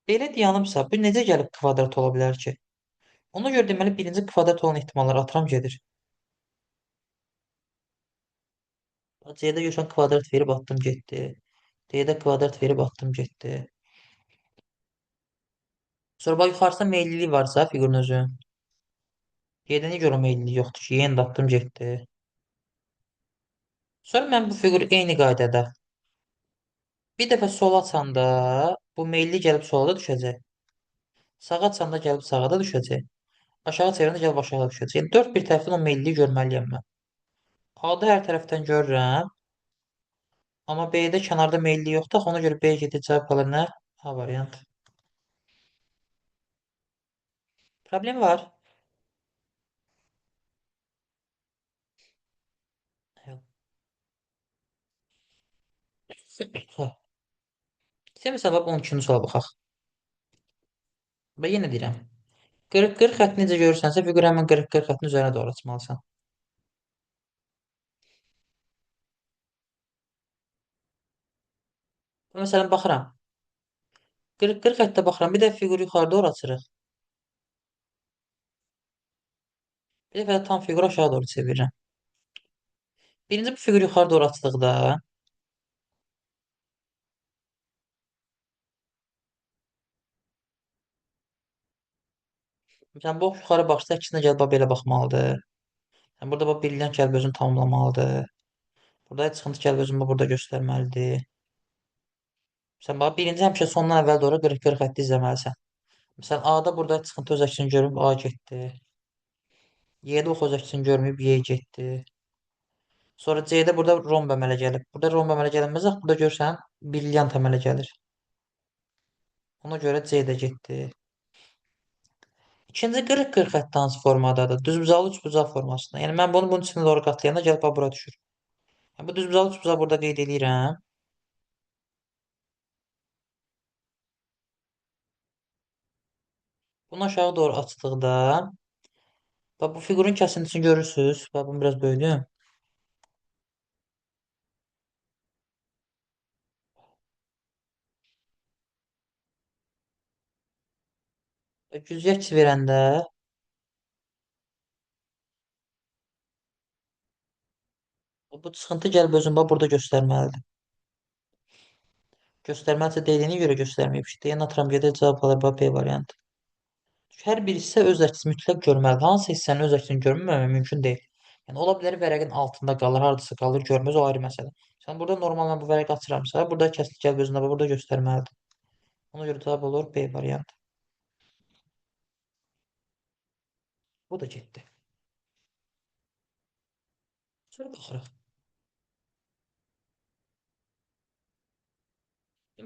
Belə dayanıbsa, bu necə gəlib kvadrat ola bilər ki? Ona görə deməli, birinci kvadrat olan ehtimalları atıram gedir. Bax, C-də görürsən kvadrat verib attım getdi. D-də kvadrat verib attım getdi. Sonra bax, yuxarısında meyillilik varsa fiqurun özünün. G-də niyə görə meyillilik yoxdur ki? Yenə də attım getdi. Sonra mən bu fiquru eyni qaydada bir dəfə sola açanda bu meyilli gəlib sola da düşəcək. Sağa açanda gəlib sağa da düşəcək. Aşağı çevirəndə gəlib aşağı da düşəcək. Yəni, dörd bir tərəfdən o meyilliyi görməliyəm mən. A-da hər tərəfdən görürəm. Amma B-də kənarda meyilli yoxdur. Axı ona görə B gedir, cavab qalır nə? A variantı. Problem var. Yox. İstəyirəm, məsələn, bax, 12-ci suala baxaq. Və yenə deyirəm. 40-40 xətti necə görürsənsə, fiquru həmin 40-40 xəttinin üzərinə doğru açmalısan. Məsələn, baxıram. 40-40 xəttə baxıram. Bir də fiquru yuxarı doğru açırıq. Bir dəfə də tam fiquru aşağı doğru çevirirəm. Birinci bu fiquru yuxarı doğru açdıqda məsələn, bu ox yuxarı baxsa, əksinə gəlib bax, belə baxmalıdır. Yəni, burada bax, brilliant gəlib özünü tamamlamalıdır. Burada çıxıntı gəlib özünü burada göstərməlidir. Məsələn, bax, birinci həmişə sondan əvvəl doğru qırıq-qırıq xətti izləməlisən. Məsələn, A-da burada çıxıntı öz əksini görməyib, A getdi. Y-də ox öz əksini görməyib, Y getdi. Sonra C-də burada romb əmələ gəlib. Burada romb əmələ gəlməz, axı, burada görsən, brilliant əmələ gəlir. Ona görə C də getdi. İkinci qırıq-qırıq xətti hansı formadadır? Düzbucaqlı üçbucaq formasında. Yəni, mən bunu bunun içinə doğru qatlayanda gəlib bax, bura düşür. Yəni, bu düzbucaqlı üçbucaq burada qeyd eləyirəm. Bunu aşağı doğru açdıqda, bax, bu fiqurun kəsintisini görürsünüz. Bax, bunu biraz böyüdüm. Güzgü əks verəndə bu çıxıntı gəlib özünü bax, burada göstərməlidir. Göstərməlisə dediyinə görə göstərməyib. Deyən atıram gedir, cavab alır, bax, B variantı. Çünki hər bir hissə öz əksini mütləq görməlidir. Hansı hissənin öz əksini görməmək mümkün deyil. Yəni, ola bilər vərəqin altında qalır, haradasa qalır, görməz, o ayrı məsələ. Sən burada normal mən bu vərəqi açıramsa, burada kəslik gəlib özünə bax, burada göstərməlidir. Ona görə cavab olur B variantı. Bu da getdi. Sonra baxırıq.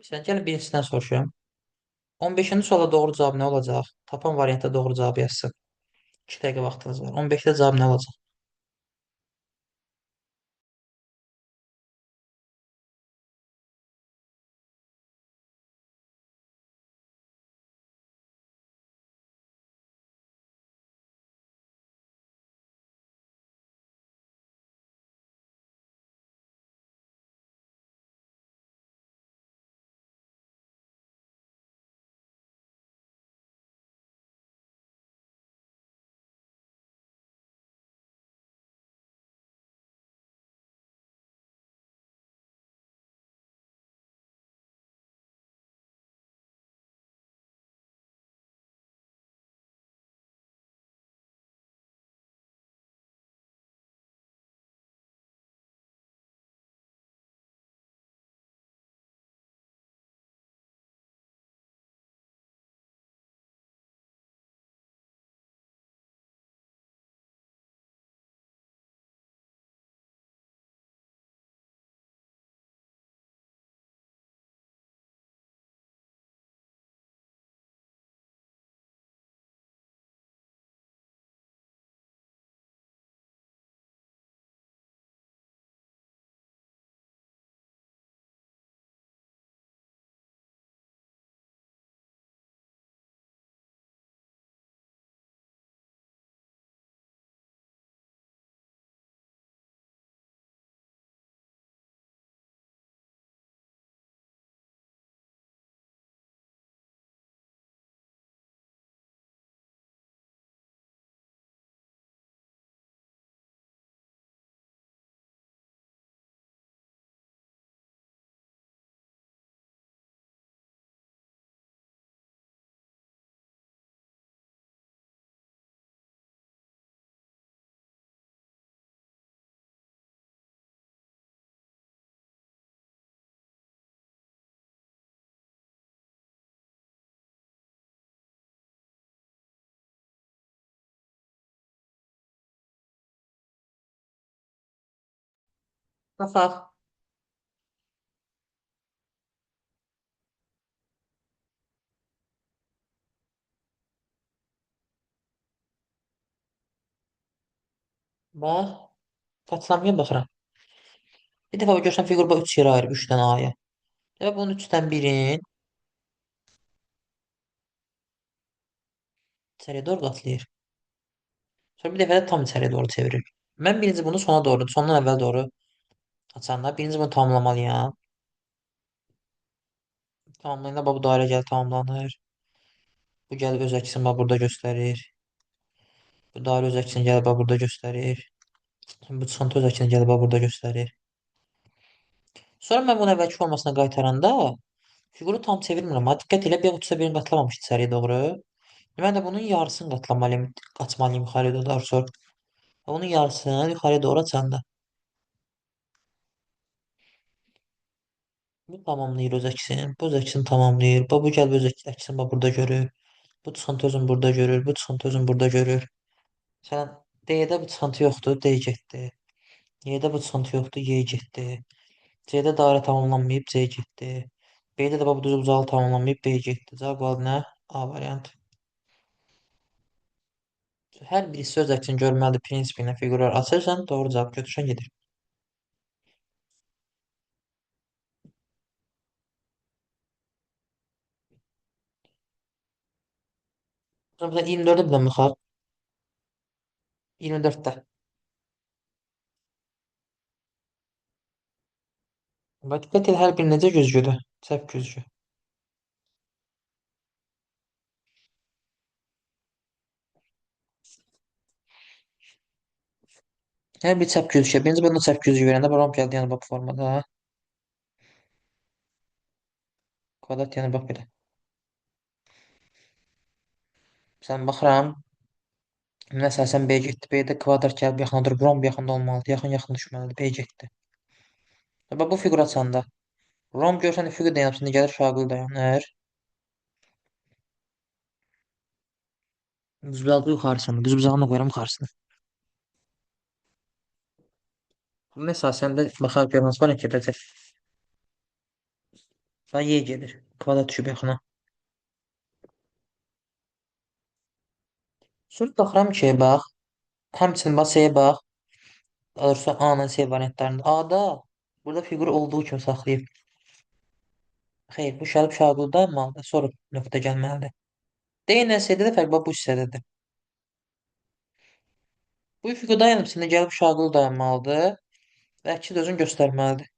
Məsələn, gəlin birincisindən soruşum. 15-ci suala doğru cavab nə olacaq? Tapan variantda doğru cavabı yazsın. 2 dəqiqə vaxtınız var. 15-də cavab nə olacaq? Baxaq. Bax. Qatlanmaya baxıram. Bir dəfə görsən fiqur bu 3 yerə ayırıb 3 dənə A'ya. Dəfə bunun 3-dən birin içəriyə doğru qatlayır. Sonra bir dəfə də tam içəriyə doğru çevirir. Mən birinci bunu sona doğru, sondan əvvəl doğru açanda birinci bunu tamamlamalıyam. Tamamlayanda bax, bu dairə gəlib tamamlanır. Bu gəlib öz əksini bax, burada göstərir. Bu dairə öz əksini gəlib bax burada göstərir. Bu çıxıntı öz əksini gəlib bax burada göstərir. Sonra mən bunu əvvəlki formasına qaytaranda fiquru tam çevirmirəm. Ha, diqqət elə bir uçsa birini qatlamamış içəriyə doğru. Mən də bunun yarısını qatlamalıyım, açmalıyım yuxarıya doğru sonra. Onun yarısını yuxarıya doğru açanda. Bu tamamlayır öz əksini. Bu öz əksini tamamlayır. Bax, bu gəlib öz əksini bax burada görür. Bu çıxıntı özünü burada görür. Bu çıxıntı özünü burada görür. Məsələn, D-də bu çıxıntı yoxdur. D getdi. Y-də bu çıxıntı yoxdur. Y getdi. C-də dairə tamamlanmayıb. C getdi. B-də də bax bu düz bucağı tamamlanmayıb. B getdi. Cavab qaldı nə? A variantı. Hər birisi öz əksini görməlidir prinsipi ilə fiqurlar açırsan, doğru cavab götürsən gedir. Sonra 24-də bir dənə baxaq. 24-də. Bax, diqqət et, hər bir necə güzgüdür? Çəp güzgü. Hər bir çəp güzgü. Birinci bunu çəp güzgü verəndə romb gəldi, yəni bax bu formada. Kvadrat yəni bax belə. Sən baxıram. Məsələn, B getdi. B-də kvadrat gəlib yaxına durub, romb yaxında olmalıdır. Yaxın-yaxın düşməlidir. B getdi. Bax, bu fiqur açanda. Romb görsən, fiqur dayanıb, şimdi gəlir şaqul dayanır. Düzbucaqlı yuxarısını, düzbucağını qoyuram yuxarısını. Bunun əsasən də baxaq görək hansı variant gedəcək. Bax, Y gedir. Kvadrat düşüb yaxına. Sonra baxıram ki, bax, həmçinin bax, C-yə bax. Daha doğrusu A-nın C variantlarında. A-da burada fiqur olduğu kimi saxlayıb. Xeyr, bu şərib şaqulda dayanmalıdır. Sonra nöqtə gəlməlidir. D ilə C-də də fərq bax bu hissədədir. Bu fiqur dayanıb, şimdi gəlib şaqul dayanmalıdır. Və əksi də özünü göstərməlidir.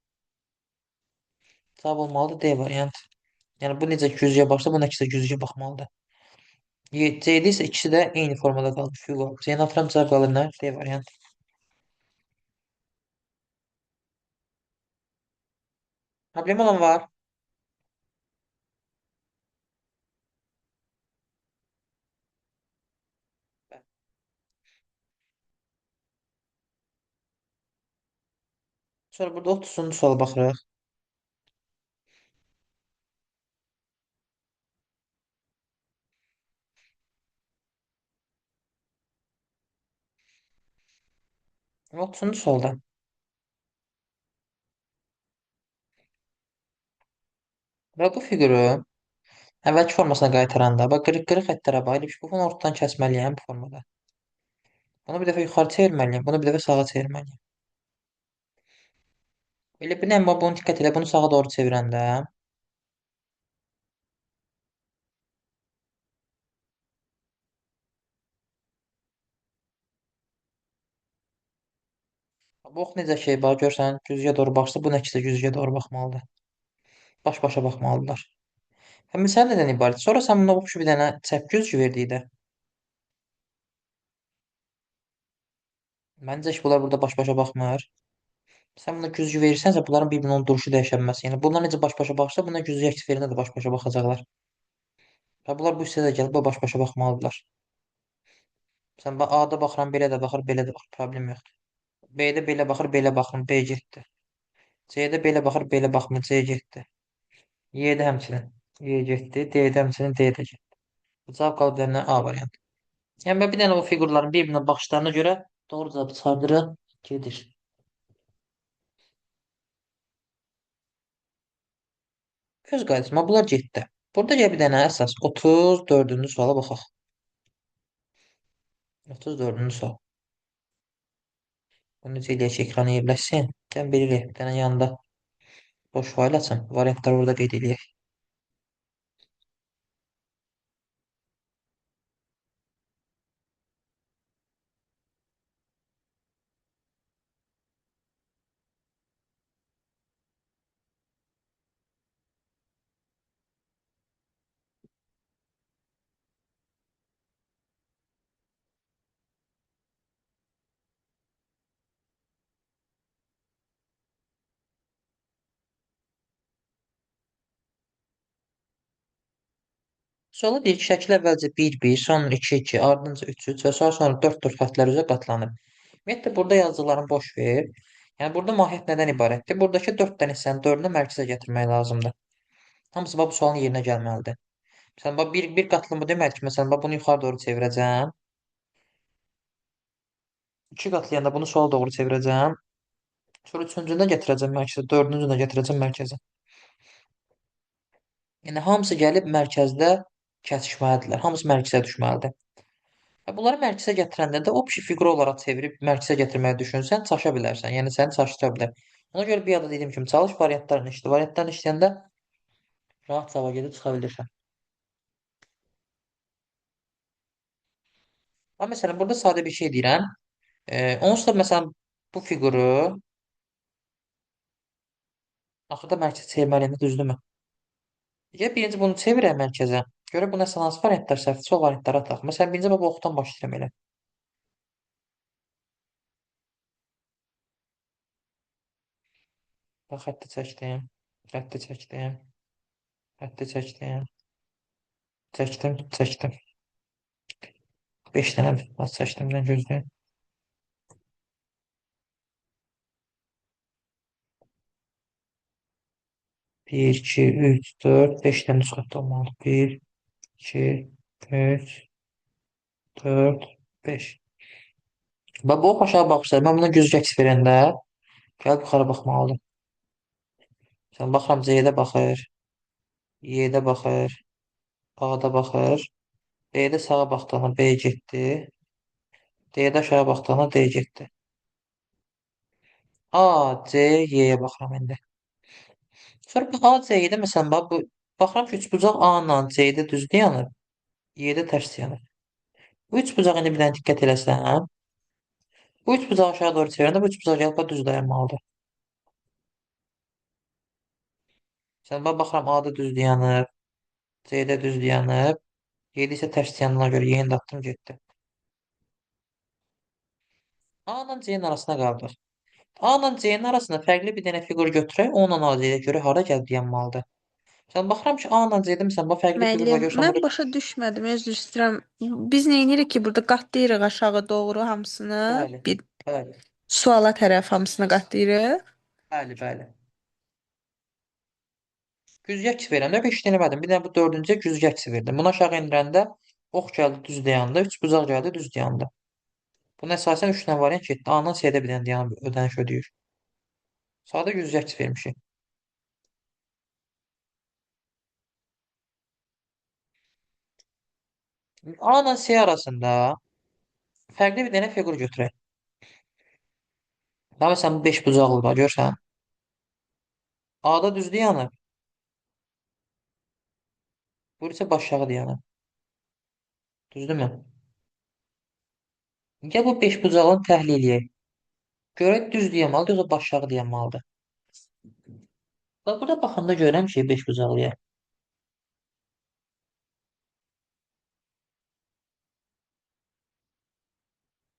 Cavab olmalıdır D variantı. Yəni bu necə güzgüyə baxsa, bunun əksi də güzgüyə baxmalıdır. C-də isə ikisi də eyni formada qalır. Fiqur. C-ni atıram, cavab qalır nə? D variantı. Problem olan var. Sonra burada 30-cu suala baxırıq. 30-cu sualda. Və bu fiquru əvvəlki formasına qaytaranda, bax, qırıq-qırıq xəttlərə bax, elə bir bunu ortadan kəsməliyəm bu formada. Bunu bir dəfə yuxarı çevirməliyəm, bunu bir dəfə sağa çevirməliyəm. Elə bir dənə bunu diqqət elə, bunu sağa doğru çevirəndə. Bu ox necə şey, bax, görsən, güzgüyə doğru baxsa, bu nəticə güzgüyə doğru baxmalıdır. Baş-başa baxmalıdırlar. Həm sən nədən ibarət? Sonra sən buna oxşu bir dənə çəp güzgü verdikdə. Məncə ki, bunlar burada baş-başa baxmır. Sən buna güzgü verirsənsə, bunların bir-birinin duruşu dəyişə bilməz. Yəni, bunlar necə baş-başa baxsa, buna güzgü əks verəndə də baş-başa baxacaqlar. Və bunlar bu hissədə gəlib, baş-başa baxmalıdırlar. Sən bax, A-da baxıram, belə də baxır, belə də baxır, problem yoxdur. B-də belə baxır, belə baxmır, B getdi. C-də belə baxır, belə baxmır, C getdi. Y-də həmçinin Y getdi, D-də həmçinin D də getdi. Bu cavab qalıb dənə A variantı. Yəni, mən bir dənə o fiqurların bir-birinə baxışlarına görə doğru cavabı çıxardırıq, gedir. Göz qaydası, bunlar getdi. Burada gəl bir dənə əsas 34-cü suala baxaq. 34-cü sual. Bunu necə eləyək ki, ekranı yerləşsin? Gəlin belə eləyək. Bir dənə yanında boş fayl açım. Variantları orada qeyd eləyək. Sualda deyir ki, şəkil əvvəlcə 1-1, sonra 2-2, ardınca 3-3 və sonra 4-4 xəttlər üzrə qatlanıb. Ümumiyyətlə, burada yazdıqlarını boş ver. Yəni, burada mahiyyət nədən ibarətdir? Buradakı 4 dənə hissənin 4-ünü mərkəzə gətirmək lazımdır. Hamısı bax, bu sualın yerinə gəlməlidir. Məsələn, bax, bir qatlı bu demək ki, məsələn, bax, bunu yuxarı doğru çevirəcəm. 2 qatlayanda bunu sola doğru çevirəcəm. Sonra üçüncünü də gətirəcəm mərkəzə, dördüncünü də gətirəcəm mərkəzə. Yəni, hamısı gəlib mərkəzdə kəsişməlidirlər. Hamısı mərkəzə düşməlidir. Və bunları mərkəzə gətirəndə də o bir fiqur olaraq çevirib mərkəzə gətirməyi düşünsən, çaşa bilərsən. Yəni, səni çaşdıra bilər. Ona görə bir yada dediyim kimi, çalış variantlarını işlə. Variantlarını işləyəndə rahat cavaba gedib çıxa bilirsən. Amma məsələn, burada sadə bir şey deyirəm. Onsuz da məsələn, bu fiquru axırda mərkəzə çevirməliyəm, düzdürmü? Ya birinci bunu çevirək mərkəzə. Görə bu nəsə hansı variantlar səhvdirsə, o variantları ataq. Məsələn, birinci bu oxdan başlayıram elə. Bax, xətti çəkdim. Xətti çəkdim. Xətti çəkdim. Çəkdim, çəkdim. 5 dənə az çəkdim, mən gözləyim. 1, 2, 3, 4, 5 dənə düz xətti olmalıdır. 1, 2, 3, 4, 5. Bax, bu ox aşağı baxırsa, mən buna güzgü əks verəndə gəlib yuxarı baxmalıdır. Məsələn, baxıram C-də baxır, Y-də baxır, A-da baxır, B-də sağa baxdığına B getdi, D-də aşağı baxdığına D getdi. A, C, Y-yə baxıram indi. Sonra bu A, C-də məsələn, bax, bu, baxıram ki, üçbucaq A ilə C-də düz dayanır, Y-də tərs dayanır. Bu üçbucaq indi bir dənə diqqət eləsəm, bu üçbucağı aşağı doğru çevirəndə bu üçbucaq gəlib bax, düz dayanmalıdır. Məsələn, bax, baxıram A-da düz dayanır, C-də düz dayanır, Y-də isə tərs dayandığına görə Y-ni də atdım, getdi. A ilə C-nin arasına qaldıq. A ilə C-nin arasında fərqli bir dənə fiqur götürək, onunla A C-yə görə hara gəlib dayanmalıdır. Məsələn, baxıram ki, A ilə C-də məsələn, bax, fərqli fiqur var, Müəllim, görürsən, mən burada başa düşmədim, üzr istəyirəm. Biz nə edirik ki, burada qatlayırıq aşağı doğru hamısını, Bəli, bir bəli, suala tərəf hamısını qatlayırıq. bəli, bəli. Güzgü əks verəndə bir iş denemədim. Bir dənə bu dördüncüyə güzgü əksi verdim. Bunu aşağı endirəndə ox gəldi düz dayandı, üçbucaq gəldi düz dayandı. Buna əsasən 3 dənə variant getdi. A-dan C-də bir dənə dayanıb ödəniş ödəyir. Sadə güzgü əks vermişik. A ilə C arasında fərqli bir dənə fiqur götürək. Daha məsələn, bu 5 bucaqlı var, görürsən. A-da düz dayanıb. Bu isə baş aşağı dayanıb. Düzdürmü? Gəl bu 5 bucaqlını təhlil eləyək. Görək düz dayanmalıdır, yoxsa baş aşağı dayanmalıdır. Bax, burada baxanda görürəm ki, 5 bucaqlıya.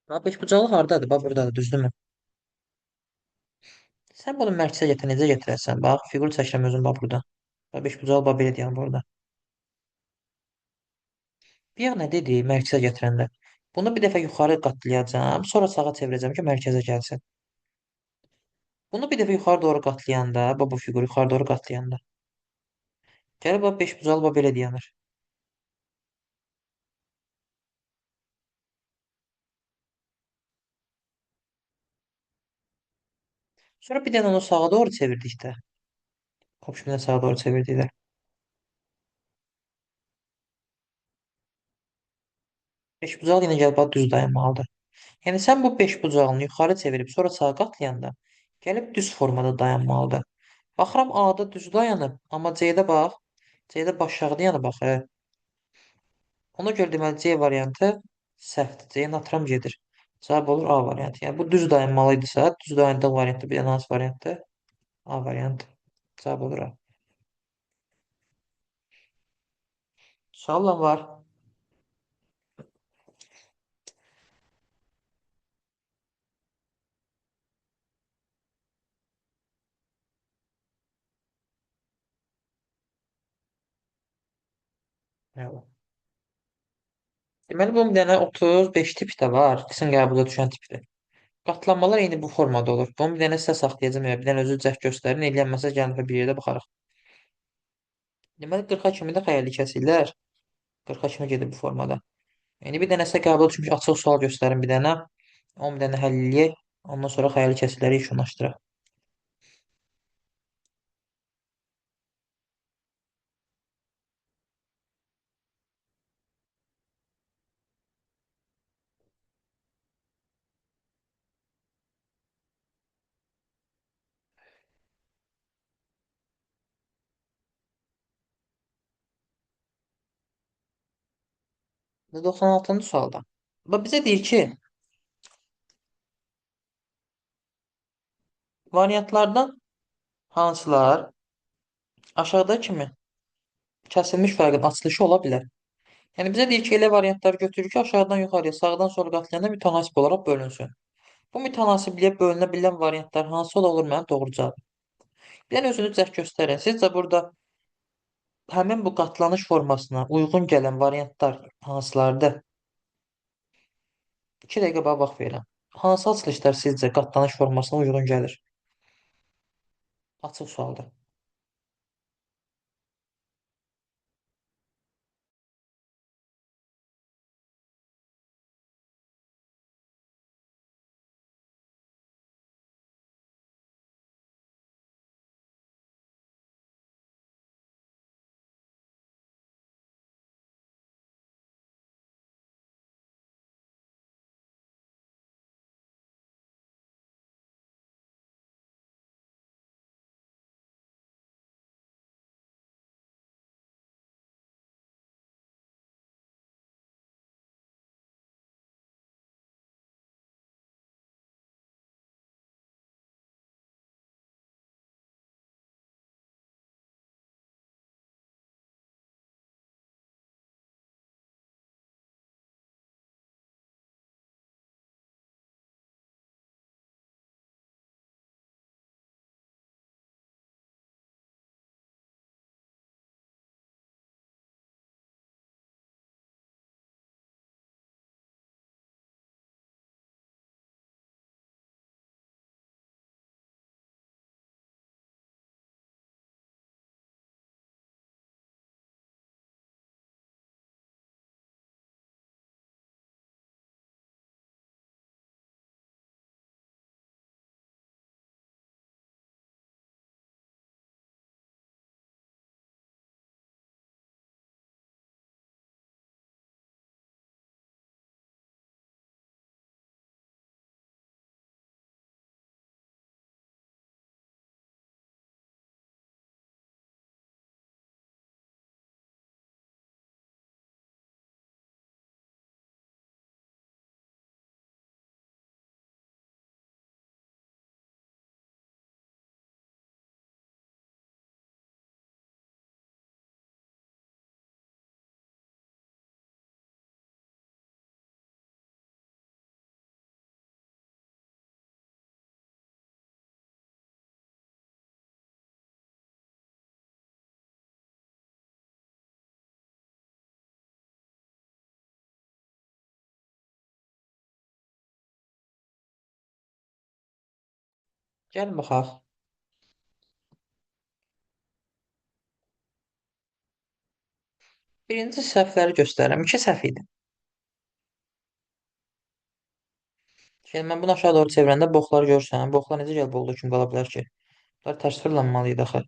Bax, 5 bucaqlı hardadır? Bax, buradadır, düzdürmü? Sən bunu mərkəzə gətir, necə gətirərsən? Bax, fiqur çəkirəm özüm, bax, burada. Bax, 5 bucaqlı, bax, belə deyəm burada. Bir nə dedi mərkəzə gətirəndə? Bunu bir dəfə yuxarı qatlayacağam, sonra sağa çevirəcəm ki, mərkəzə gəlsin. Bunu bir dəfə yuxarı doğru qatlayanda, bax, bu fiquru yuxarı doğru qatlayanda. Gəlib, bax, 5 bucaqlı, bax, belə dayanır. Sonra bir dənə onu sağa doğru çevirdikdə, hop, şimdi sağa doğru çevirdikdə. 5 bucaqlı yenə gəlib, bax, düz dayanmalıdır. Yəni, sən bu 5 bucağını yuxarı çevirib, sonra sağa qatlayanda gəlib düz formada dayanmalıdır. Baxıram, A-da düz dayanıb, amma C-də bax, C-də baş aşağı dayanıb axı. Ona görə deməli, C variantı səhvdir. C-ni atıram, gedir. Cavab olur A variantı. Yəni, bu düz dayanmalıydısa, düz dayandığı variantı bir dənə hansı variantdır? A variantı. Cavab olur A. Suallar var. Əla. Deməli, bunun bir dənə 35 tip də var. X-in qəbula düşən tipdir. Qatlanmalar eyni bu formada olur. Bunu bir dənə sizə saxlayacağam. Ya, bir dənə özü cəhd göstərin. Eləyənməsə gəlin bir yerdə baxarıq. Deməli, 40-a kimi də xəyali kəsirlər. 40-a kimi gedir bu formada. Yəni, bir dənə sizə qəbula düşmüş açıq sual göstərin bir dənə. 10 bir dənə həll eləyək. Ondan sonra xəyali kəsirləri yekunlaşdıraq. Bu 96-cı sualda. Bax, bizə deyir ki, variantlardan hansılar aşağıda kimi kəsilmiş fərqin açılışı ola bilər. Yəni, bizə deyir ki, elə variantları götürür ki, aşağıdan yuxarıya, sağdan sola qatlayanda mütənasib olaraq bölünsün. Bu mütənasibliyə bölünə bilən variantlar hansı ola olur mənim doğru cavabım? Bir dənə özünü cəhd göstərin. Sizcə burada həmin bu qatlanış formasına uyğun gələn variantlar hansılardır? 2 dəqiqə bax verirəm. Hansı açılışlar sizcə qatlanış formasına uyğun gəlir? Açıq sualdır. Gəlin baxaq. Birinci səhvləri göstərirəm. 2 səhv idi. Şimdi mən bunu aşağı doğru çevirəndə boxları görürsən. Boxlar necə gəlib olduğu kimi qala bilər ki? Bunlar tərs fırlanmalı idi axı.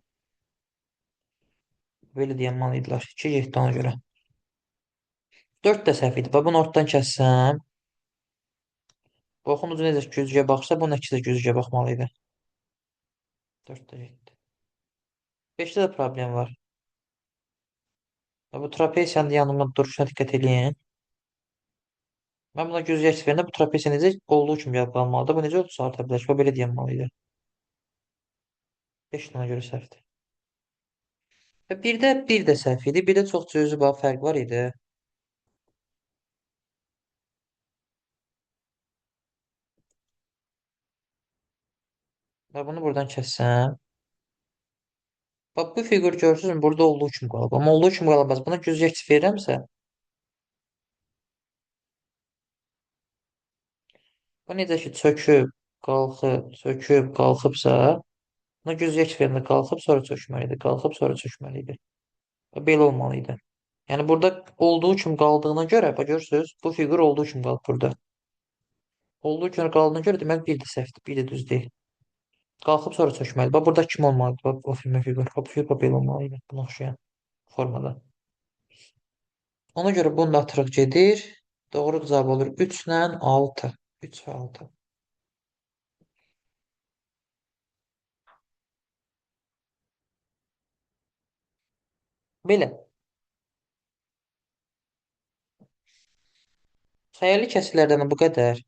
Belə deyənməli idilər. 2 getdi ona görə. 4 də səhv idi. Bax, bunu ortadan kəssəm. Boxun ucu necə güzgüyə baxırsa, bunun əksi də güzgüyə baxmalı idi. 4 də getdi. 5-də də problem var. Bu trapesiyanın yanıma duruşuna diqqət eləyin. Mən buna güzgü əks verəndə bu trapesiya necə olduğu kimi gəlib qalmalıdır. Bu necə ölçüsü arta bilər ki? Bu belə deyənməli idi. 5 dənə görə səhvdir. Və bir də bir də səhv idi. Bir də çox cüzi bax fərq var idi. Və bunu buradan kəssəm. Bax, bu fiqur görürsünüz, burada olduğu kimi qalıb. Amma olduğu kimi qalmaz. Buna güzəşt verirəmsə, bu necə ki çöküb, qalxıb, çöküb, qalxıbsa, buna güzəşt verəndə qalxıb, sonra çökməli idi, qalxıb, sonra çökməli idi. Və belə olmalı idi. Yəni, burada olduğu kimi qaldığına görə, bax, görürsünüz, bu fiqur olduğu kimi qalıb burada. Olduğu kimi qaldığına görə, deməli, bir də səhvdir, bir də düz deyil. Qalxıb, sonra çökməli. Bax, burada kim olmalıdır? Bax, o fiqur. Bax, bu fiqur belə olmalı idi, buna oxşayan formada. Ona görə bunu da atırıq gedir. Doğru cavab olur 3 ilə 6. 3 və 6. Belə. Xəyali kəsirlərdən də bu qədər.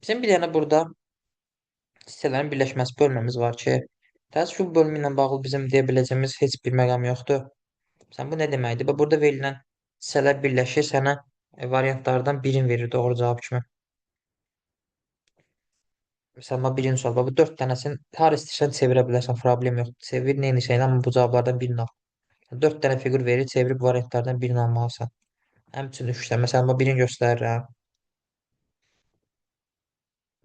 Bizim bir dənə burada hissələrin birləşməsi bölməmiz var ki, təəssüf ki, bu bölmə ilə bağlı bizim deyə biləcəyimiz heç bir məqam yoxdur. Sən bu nə deməkdir? Bax, burada verilən hissələr birləşir, sənə variantlardan birini verir doğru cavab kimi. Məsələn, bax, birinci sual. Bax, bu 4 dənəsini hara istəyirsən çevirə bilərsən, problem yoxdur. Çevir, nə edirsən, amma bu cavablardan birini al. 4 dənə fiqur verir, çevirib variantlardan birini almalısan. Həmçinin 3 dənə. Məsələn, bax, birini göstərirəm.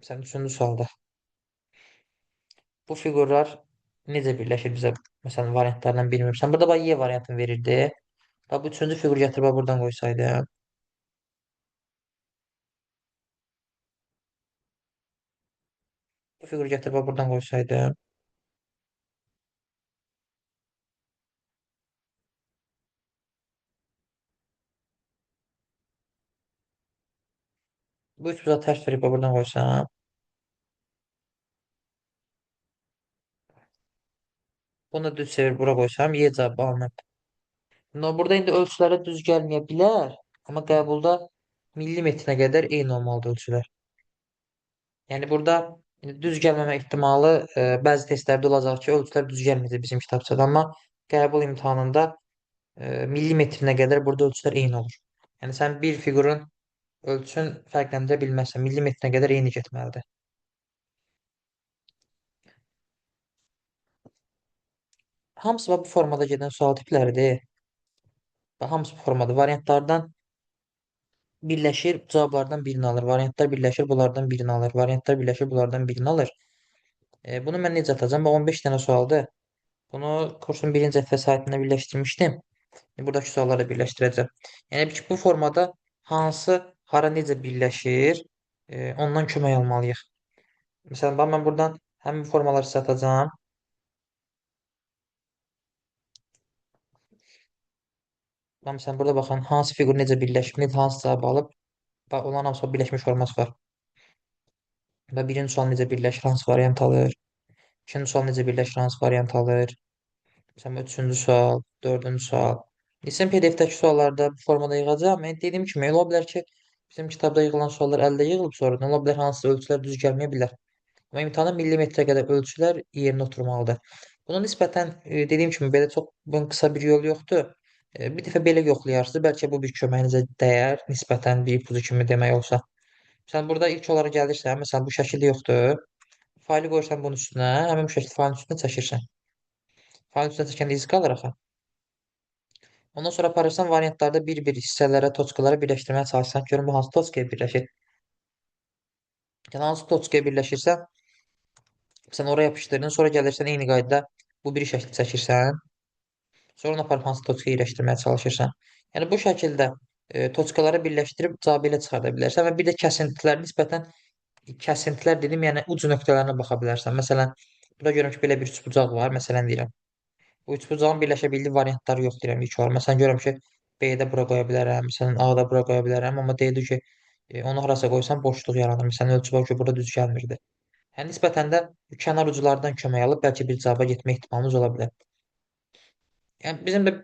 Məsələn, 3-cü sualda. Bu fiqurlar necə birləşir bizə? Məsələn, variantlardan birini verirsən. Burada bax, Y variantını verirdi. Bax, bu 3-cü fiqur gətirib bax, buradan qoysaydım. Bu fiquru gətirib bax, buradan qoysaydım. Bu üç bucağı tərs verib bax, buradan qoysam. Bunu da düz çevirib bura qoysam, Y cavabı alınır. No, burada indi ölçülərə düz gəlməyə bilər, amma qəbulda millimetrinə qədər eyni olmalıdır ölçülər. Yəni burada düz gəlməmə ehtimalı bəzi testlərdə olacaq ki, ölçülər düz gəlməyəcək bizim kitabçada, amma qəbul imtahanında millimetrinə qədər burada ölçülər eyni olur. Yəni sən bir fiqurun ölçüsünü fərqləndirə bilməzsən, millimetrinə qədər eyni getməlidir. Hamısı bu formada gedən sual tipləridir. Bax, hamısı bu formada. Variantlardan birləşir, cavablardan birini alır. Variantlar birləşir, bunlardan birini alır. Variantlar birləşir, bunlardan birini alır. Bunu mən necə atacağam? Bax, 15 dənə sualdır. Bunu kursun birinci vəsaitində birləşdirmişdim. Buradakı sualları da birləşdirəcəm. Yəni ki, bu formada hansı, hara necə birləşir, ondan kömək almalıyıq. Məsələn, bax, mən buradan həmin formaları sizə atacağam. Bax, məsələn, burada baxın, hansı fiqur necə birləşib, necə hansı cavab alıb. Bax, onların hamısı birləşmiş forması var. Və birinci sual necə birləşir, hansı variant alır. İkinci sual necə birləşir, hansı variant alır. Məsələn, üçüncü sual, dördüncü sual. İstəyirəm P D F-dəki sualları da bu formada yığacağam. Yəni, dediyim kimi, ola bilər ki, bizim kitabda yığılan suallar əldə yığılıb sonradan. Ola bilər, hansısa ölçülər düz gəlməyə bilər. Amma imtahanda millimetrə qədər ölçülər yerinə oturmalıdır. Buna nisbətən, dediyim kimi, belə çox bunun qısa bir yol yoxdur. Bir dəfə belə yoxlayarsınız. Bəlkə bu bir köməyinizə dəyər, nisbətən bir ipucu kimi demək olsa. Sən burada ilk olaraq gəlirsən, məsələn, bu şəkildə yoxdur. Faylı qoyursan bunun üstünə, həmin bu şəkildə faylın üstünə çəkirsən. Faylın üstünə çəkəndə iz qalır axı. Ondan sonra aparırsan variantlarda bir-bir hissələrə, toçkalara birləşdirməyə çalışırsan. Görün, bu hansı toçkaya birləşir. Yəni, hansı toçkaya birləşirsə, sən oraya yapışdırdın, sonra gəlirsən eyni qaydada bu bir şəkli çəkirsən. Sonra onu aparıb hansı toçkaya yerləşdirməyə çalışırsan. Yəni, bu şəkildə toçkaları birləşdirib cavabı ilə çıxarda bilərsən və bir də kəsintilər, nisbətən kəsintilər dedim, yəni ucu nöqtələrinə baxa bilərsən. Məsələn, burada görürəm ki, belə bir üçbucaq var, məsələn deyirəm. Bu üçbucağın birləşə bildiyi variantları yox deyirəm ilk olaraq. Məsələn, görürəm ki, B-də bura qoya bilərəm, məsələn, A-da bura qoya bilərəm, amma D-də ki, onu harasa qoysam boşluq yaranır. Məsələn, ölçü bax ki, burada düz gəlmirdi. Yəni, nisbətən də kənar uculardan kömək alıb, bəlkə bir cavaba getmə ehtimalımız ola bilər. Yəni, bizim də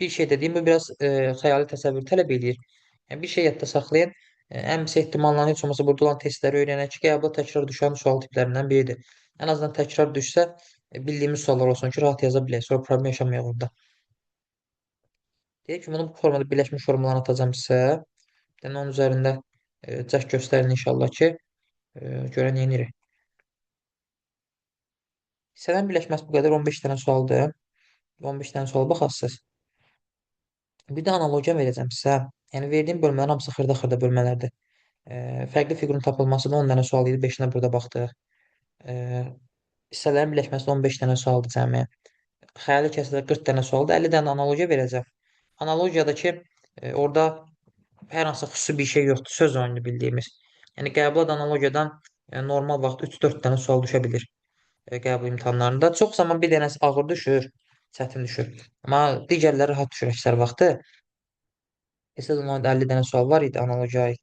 bir şey dediyim, bu biraz xəyali təsəvvür tələb eləyir. Yəni, bir şey yadda saxlayın. Ən pis ehtimalla heç olmasa burada olan testləri öyrənək ki, qəbula təkrar düşən sual tiplərindən biridir. Ən azından təkrar düşsə, bildiyimiz suallar olsun ki, rahat yaza bilək, sonra problem yaşamayaq orada. Deyək ki, bunu bu formada birləşmiş formalarını atacağım sizə. Yəni, onun üzərində cəhd göstərin inşallah ki, görə nə edirik. Hissələrin birləşməsi bu qədər, 15 dənə sualdır. 15 dənə suala baxasınız. Bir də analogiya verəcəm sizə. Yəni verdiyim bölmələrin hamısı xırda-xırda bölmələrdir. Fərqli fiqurun tapılması da 10 dənə sual idi. 5-inə burada baxdıq. E, Hissələrin birləşməsi də 15 dənə sualdır cəmi. Xəyali kəsirdə 40 dənə sualdır. 50 dənə analogiya verəcəm. Analogiyadakı orada hər hansı xüsusi bir şey yoxdur. Söz oyunu bildiyimiz. Yəni qəbula da analogiyadan normal vaxt 3-4 dənə sual düşə bilir qəbul imtahanlarında. Çox zaman bir dənəsi ağır düşür, çətin düşür. Amma digərləri rahat düşür əksər vaxtı. Esas onlarda 50 dənə sual var idi analogiya aid.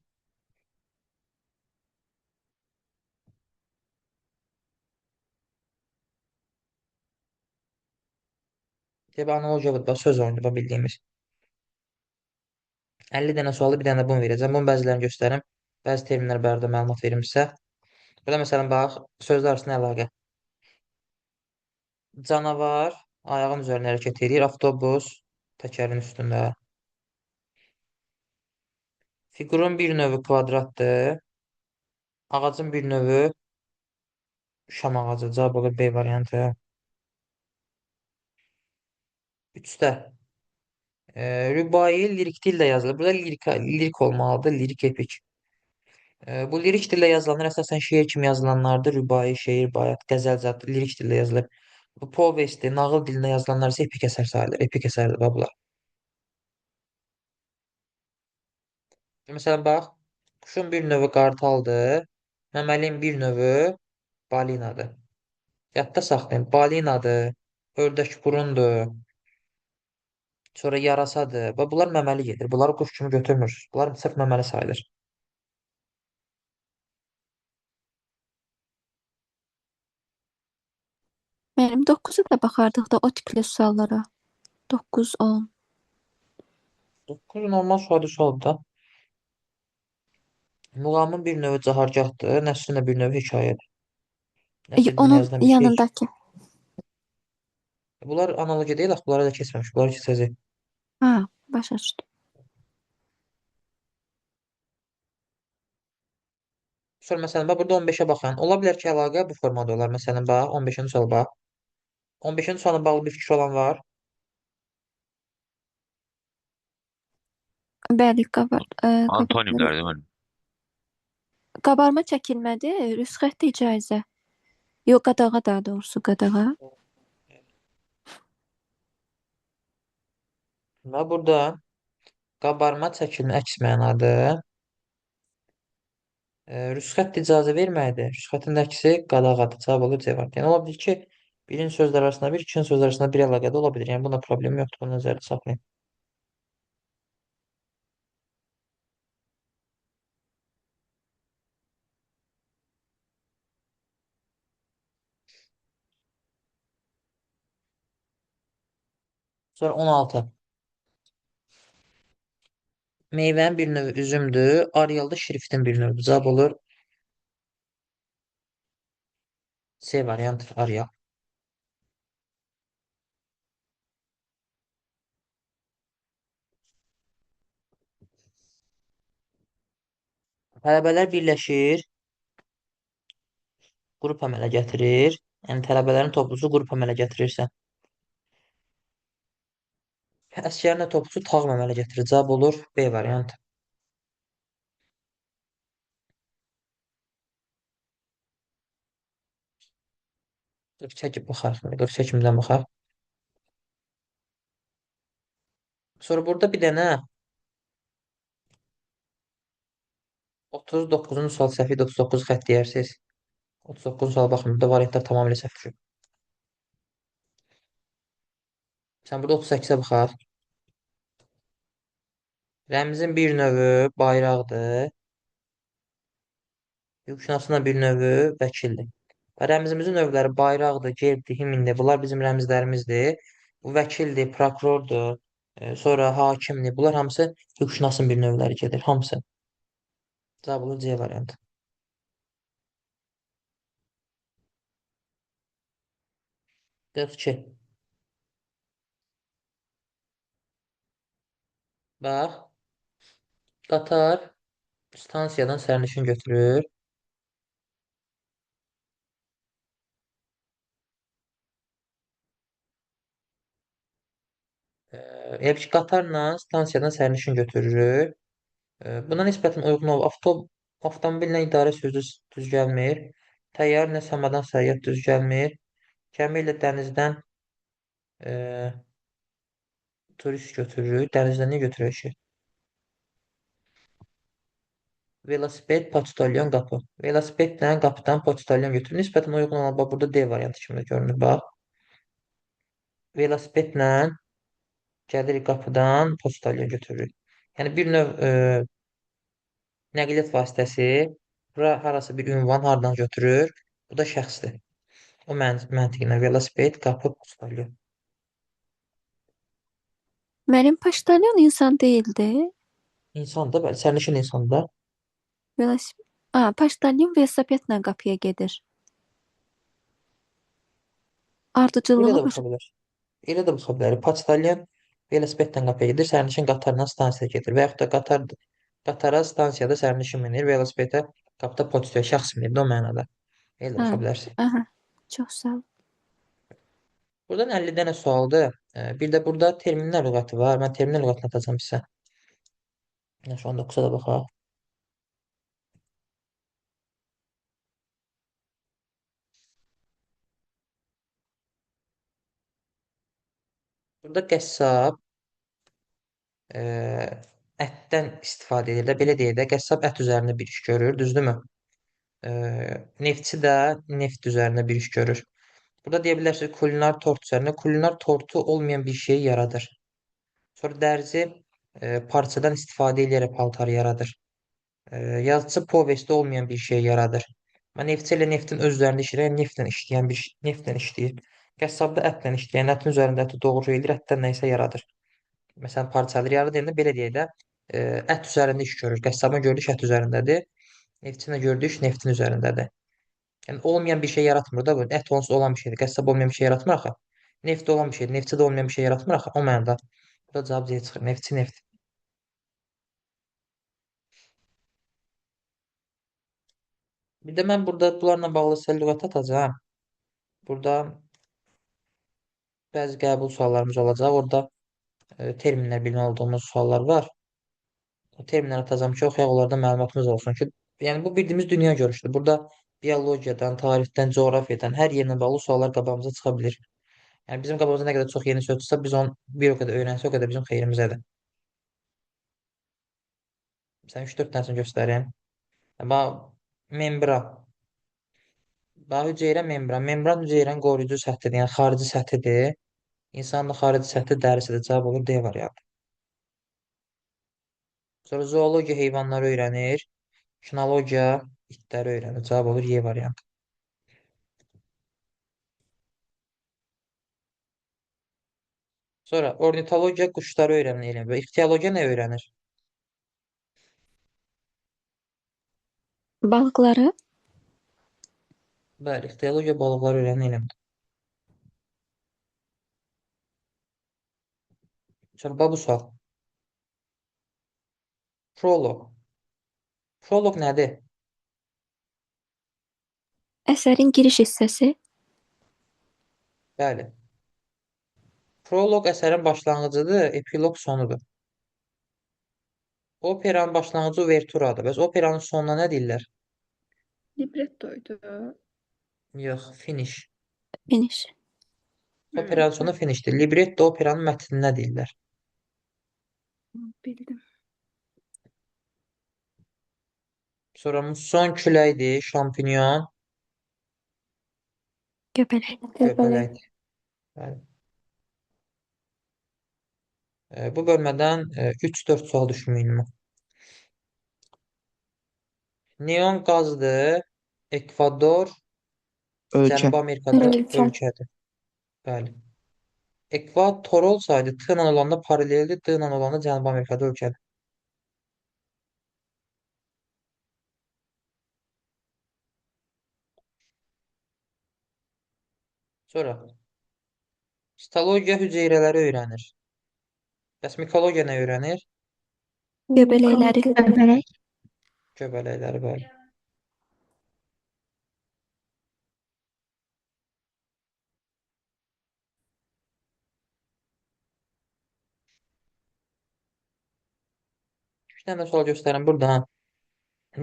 Təbii analogiya budur, söz oyunu bu bildiyimiz. 50 dənə sualı bir dənə bunu verəcəm. Bunun bəzilərini göstərim. Bəzi terminlər barədə məlumat verim sizə. Burada məsələn bax, sözlər arasında əlaqə. Canavar ayağın üzərində hərəkət edir. Avtobus təkərin üstündə. Fiqurun bir növü kvadratdır. Ağacın bir növü şam ağacı. Cavab olur B variantı. 3-də rübai lirik dildə yazılır. Burada lirik olmalıdır. Lirik epik. Bu lirik dildə yazılanlar əsasən şeir kimi yazılanlardır. Rübai, şeir, bayat, qəzəl zad lirik dildə yazılır. Bu povesti, nağıl dilində yazılanlar isə epik əsər sayılır. Epik əsərdir bax bunlar. Məsələn bax, quşun bir növü qartaldır. Məməlin bir növü balinadır. Yadda saxlayın. Balinadır, ördək burundur, sonra yarasadır. Bax bunlar məməli gedir. Bunları quş kimi götürmürsünüz. Bunlar sırf məməli sayılır. Mənim 9-a da baxardıq da o tipli suallara. 9, 10. 9 normal sualdır sualdır da. Muğamın bir növü cahargahdır. Nəsrin də bir növü hekayədir. Nəsr dilində Onun yazılan bir şey. yanındakı. Bunlar analogiya deyil, axı bunları da keçməmiş. Bunları keçəcək. Ha, başa düşdüm. Sonra məsələn, bax burada 15-ə baxın. Ola bilər ki, əlaqə bu formada olar. Məsələn, bax 15-ci sual bax. 15-ci sualla bağlı bir fikri olan var. Bəli, Antonimlər değil mi? qabarma çəkilmədi, rüsxət də icazə. Yox, qadağa daha doğrusu qadağa. Və burada qabarma çəkilmə əks mənadır. Rüsxət icazə verməkdir. Rüsxətin də əksi qadağadır. Cavab olur C variantı. Yəni ola bilər ki, birinci sözlər arasında bir, ikinci sözlər arasında bir əlaqə də ola bilər. Yəni bunda problem yoxdur. Bunu nəzərdə saxlayın. Sonra 16. Meyvənin bir növü üzümdür. Arial da şriftin bir növüdür. Cavab olur C variantı Arial. Tələbələr birləşir, qrup əmələ gətirir. Yəni tələbələrin toplusu qrup əmələ gətirirsə. Əsgərin də toplusu tağım əmələ gətirir. Cavab olur B variantı. 42 baxaq. 42-dən baxaq. Sonra burada bir dənə 39-cu sual səhv idi. 39 xətt deyərsiniz. 39-cu suala baxın. Burada variantlar tamamilə səhv düşüb. Sən burada 38-ə baxaq. Rəmzin bir növü bayraqdır. Hüquqşünasın da bir növü vəkildir. Və rəmzimizin növləri bayraqdır, gerbdir, himndir. Bunlar bizim rəmzlərimizdir. Bu vəkildir, prokurordur, sonra hakimdir. Bunlar hamısı hüquqşünasın bir növləri gedir. Hamısı. Cavab olur C variantı. 42. Bax, qatar stansiyadan sərnişin götürür. Elə ki, qatarla stansiyadan sərnişin götürürük. Buna nisbətən uyğun olub avtomobillə idarə sözü düz gəlmir. Təyyarə ilə səmadan səyyah düz gəlmir. Gəmi ilə dənizdən e, turist götürürük. Dənizdən niyə götürürük ki? Velosiped, poçtalyon, qapı. Velosipedlə qapıdan poçtalyon götürür. Nisbətən uyğun olan bax burada D variantı kimi görünür bax. Velosipedlə gəlirik qapıdan poçtalyon götürürük. Yəni bir növ nəqliyyat vasitəsi bura harasa bir ünvan hardan götürür. Bu da şəxsdir. O məntiqlə velosiped, qapı, poçtalyon. Mənim poçtalyon insan değildi. İnsan da, bəli, sərnişin insan da. Velosiped. A, poçtalyon velosipedlə qapıya gedir. Elə Ardıcıllığı də başa baxa bilər. Elə də baxa bilər. Poçtalyon velosipedlə qapıya gedir, sərnişin qatarla stansiyaya gedir. Və yaxud da qatara stansiyada sərnişin minir, velosipedə qapıda poçtalyon şəxs minir də o mənada. Elə də Ha, baxa bilərsən. aha. Çox sağ ol. Buradan 50 dənə sualdır. Bir də burada terminlər lüğəti var. Mən terminlər lüğətini atacağım sizə. Şu 19-a da baxaq. Burada qəssab e, ətdən istifadə edir də. Belə deyək də, qəssab ət üzərində bir iş görür, düzdürmü? E, Neftçi də neft üzərində bir iş görür. Burada deyə bilərsiniz kulinar tort üzərində. Kulinar tortu olmayan bir şeyi yaradır. Sonra dərzi parçadan istifadə edərək paltar yaradır. Yazıçı povestdə olmayan bir şey yaradır. Amma neftçi elə neftin öz üzərində işləyir, yəni neftlə işləyən bir şey, neftlə işləyir. Qəssab da ətlə işləyən, ətin üzərində əti doğru eləyir, ətdən nə isə yaradır. Məsələn, parçalar yaradır deyəndə belə deyək də, ət üzərində iş görür. Qəssabın gördüyü iş ət üzərindədir. Neftçinin də gördüyü iş neftin üzərindədir. Yəni olmayan bir şey yaratmır da bu. Ət onsuz olan bir şeydir. Qəssab olmayan bir şey yaratmır axı. Neft olan bir şeydir. Neftçi də olmayan bir şey yaratmır axı. O mənada. Burada cavab C çıxır. Neftçi neft. Bir də mən burada bunlarla bağlı sizə lüğət atacağam. Burada bəzi qəbul suallarımız olacaq. Orada terminlər bilməli olduğumuz suallar var. O terminlər atacağım ki, oxuyaq onlardan məlumatımız olsun ki, yəni bu bildiyimiz dünya görüşüdür. Burada biologiyadan, tarixdən, coğrafiyadan hər yerlə bağlı suallar qabağımıza çıxa bilir. Yəni bizim qabağımıza nə qədər çox yeni söz çıxsa, biz onu bir o qədər öyrənsək, o qədər bizim xeyrimizədir. Sən 3-4 dənəsini göstərim. Bax, membran. Bax, hüceyrə membran. Membran hüceyrənin qoruyucu səthidir, yəni xarici səthidir. İnsanın da xarici səthi dərisidir. Cavab olur D variantı. Sonra zoologiya heyvanları öyrənir. Kinologiya itləri öyrənir. Cavab olur Y variantı. Sonra ornitologiya quşları öyrənir elm. Və ixtiologiya nə öyrənir? Balıqları. Bəli, ixtiologiya balıqları öyrənən elmdir. Sonra bax bu sual. Proloq. Proloq nədir? Əsərin giriş hissəsi. Bəli. Proloq əsərin başlanğıcıdır, epilog sonudur. Operanın başlanğıcı uverturadır. Bəs operanın sonuna nə deyirlər? Librettoydu. Yox, finish. Finish. Operanın sonu finishdir. Libretto operanın mətninə deyirlər. Bildim. Sonra musson küləkdir, şampinyon Göbələk. göbələkdir. Bəli. Bu bölmədən 3-4 sual düşməyim. Neon qazdır. Ekvador Ölkə. Cənubi Amerikada Ölkə. ölkədir. Bəli. Ekvator olsaydı T ilə olanda paraleldir, D ilə olanda Cənubi Amerikada ölkədir. Sonra sitologiya hüceyrələri öyrənir. Bəs mikologiya nə öyrənir? Göbələkləri. Göbələk. Göbələkləri, bəli. İki dənə də sual göstərim burada.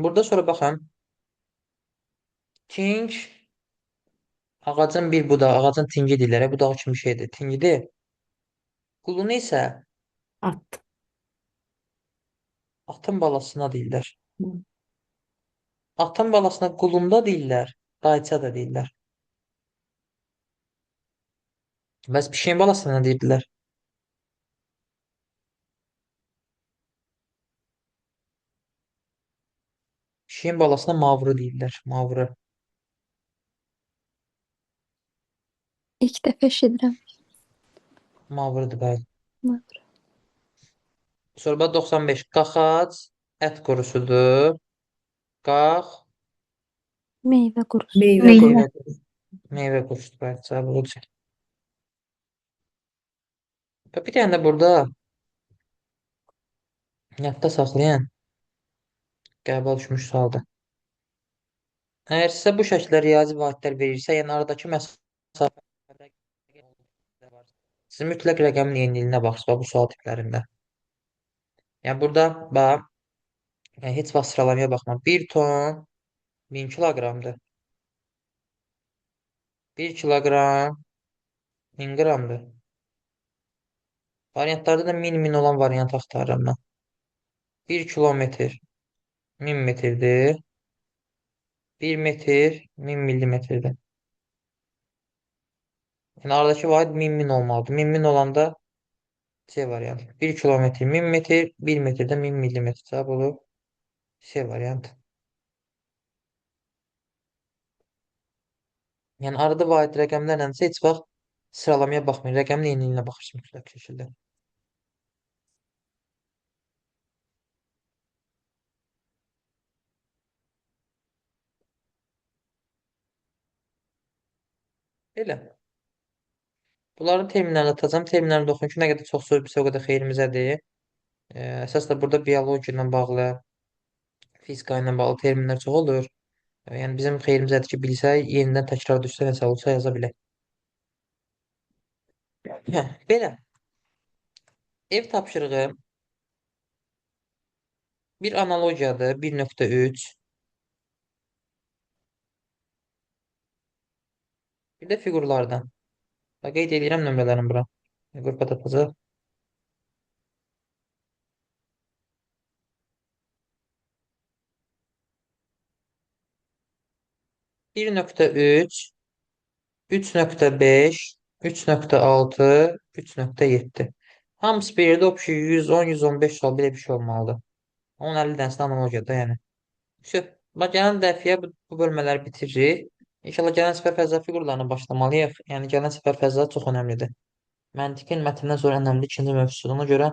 Burada sonra baxın. Ting ağacın bir budağı, ağacın tingi deyirlər. Budağı kimi bir şeydir. Tingidir. Qulunu isə At. Atın balasına deyirlər. Hı. Atın balasına qulunda deyirlər, dayça da deyirlər. Bəs pişiyin balasına nə deyirdilər? Pişiyin balasına mavrı deyirlər. Mavrı. İlk dəfə eşidirəm. Mavrıdır, bəli. Mavrı. Sonra bax 95. Qaxac ət qurusudur. Qax Meyvə qurusu. Meyvə Meyvə. qurusu. meyvə qurusu. Meyvə qurusudur, bəli. Cavab olacaq. Və bir dənə də burada yadda saxlayan qəbul düşmüş sualdır. Əgər sizə bu şəkildə riyazi vahidlər verilsə, yəni aradakı məsafə siz mütləq rəqəmin yeniliyinə baxırsınız bu sual tiplərində. Yəni burada bax, yəni heç vaxt sıralamaya baxma. 1 ton 1000 kiloqramdır. 1 kiloqram 1000 qramdır. Variantlarda da 1000 olan variant axtarıram mən. 1 kilometr 1000 metrdir. 1 metr 1000 millimetrdir. Yəni aradakı vahid 1000 olmalıdır. 1000 olanda C variantı. 1 kilometr 1000 metr, 1 metrdə 1000 millimetr cavab olur. C variantı. Yəni arada vahid rəqəmlərlə heç vaxt sıralamaya baxmayın. Rəqəmin yeniliyinə baxırsınız mütləq şəkildə. Belə. Bunların terminlərini atacağım. Terminlərini də oxuyun ki, nə qədər çox söz bilsə o qədər xeyrimizədir. Əsas da burada biologiya ilə bağlı, fizika ilə bağlı terminlər çox olur. Yəni bizim xeyrimizədir ki, bilsək, yenidən təkrar düşsə, nəsə olsa yaza bilək. Hə, belə. Ev tapşırığı bir analogiyadır, 1.3. Bir də fiqurlardan. Bax, qeyd edirəm nömrələrini bura. Qrupa da atacaq. 1.3, 3.5, 3.6, 3.7. Hamısı bir yerdə opşu 110-115 sual belə bir şey olmalıdır. 10-50 dənəsində analogiyada yəni. Vəsə, bax, gələn dəfəyə bu bölmələri bitiririk. İnşallah gələn səfər fəza fiqurlarına başlamalıyıq. Yəni gələn səfər fəza çox önəmlidir. Məntiqin mətndən sonra önəmli ikinci mövzusudur. Ona görə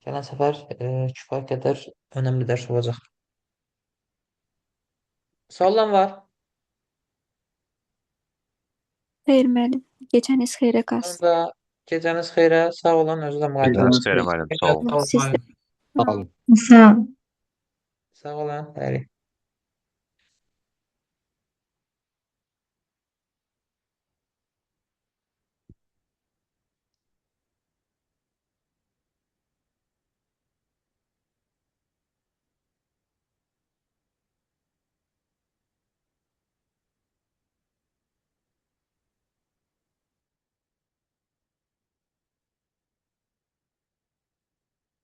gələn səfər kifayət qədər önəmli dərs olacaq. Suallar var? Xeyr müəllim. Gecəniz xeyrə qalsın. Da gecəniz xeyrə. Sağ olun, özünüzə müğayət olun. Gecəniz xeyrə müəllim, sağ olun. Siz də. Sağ olun. Sağ ol. Sağ olun. Bəli.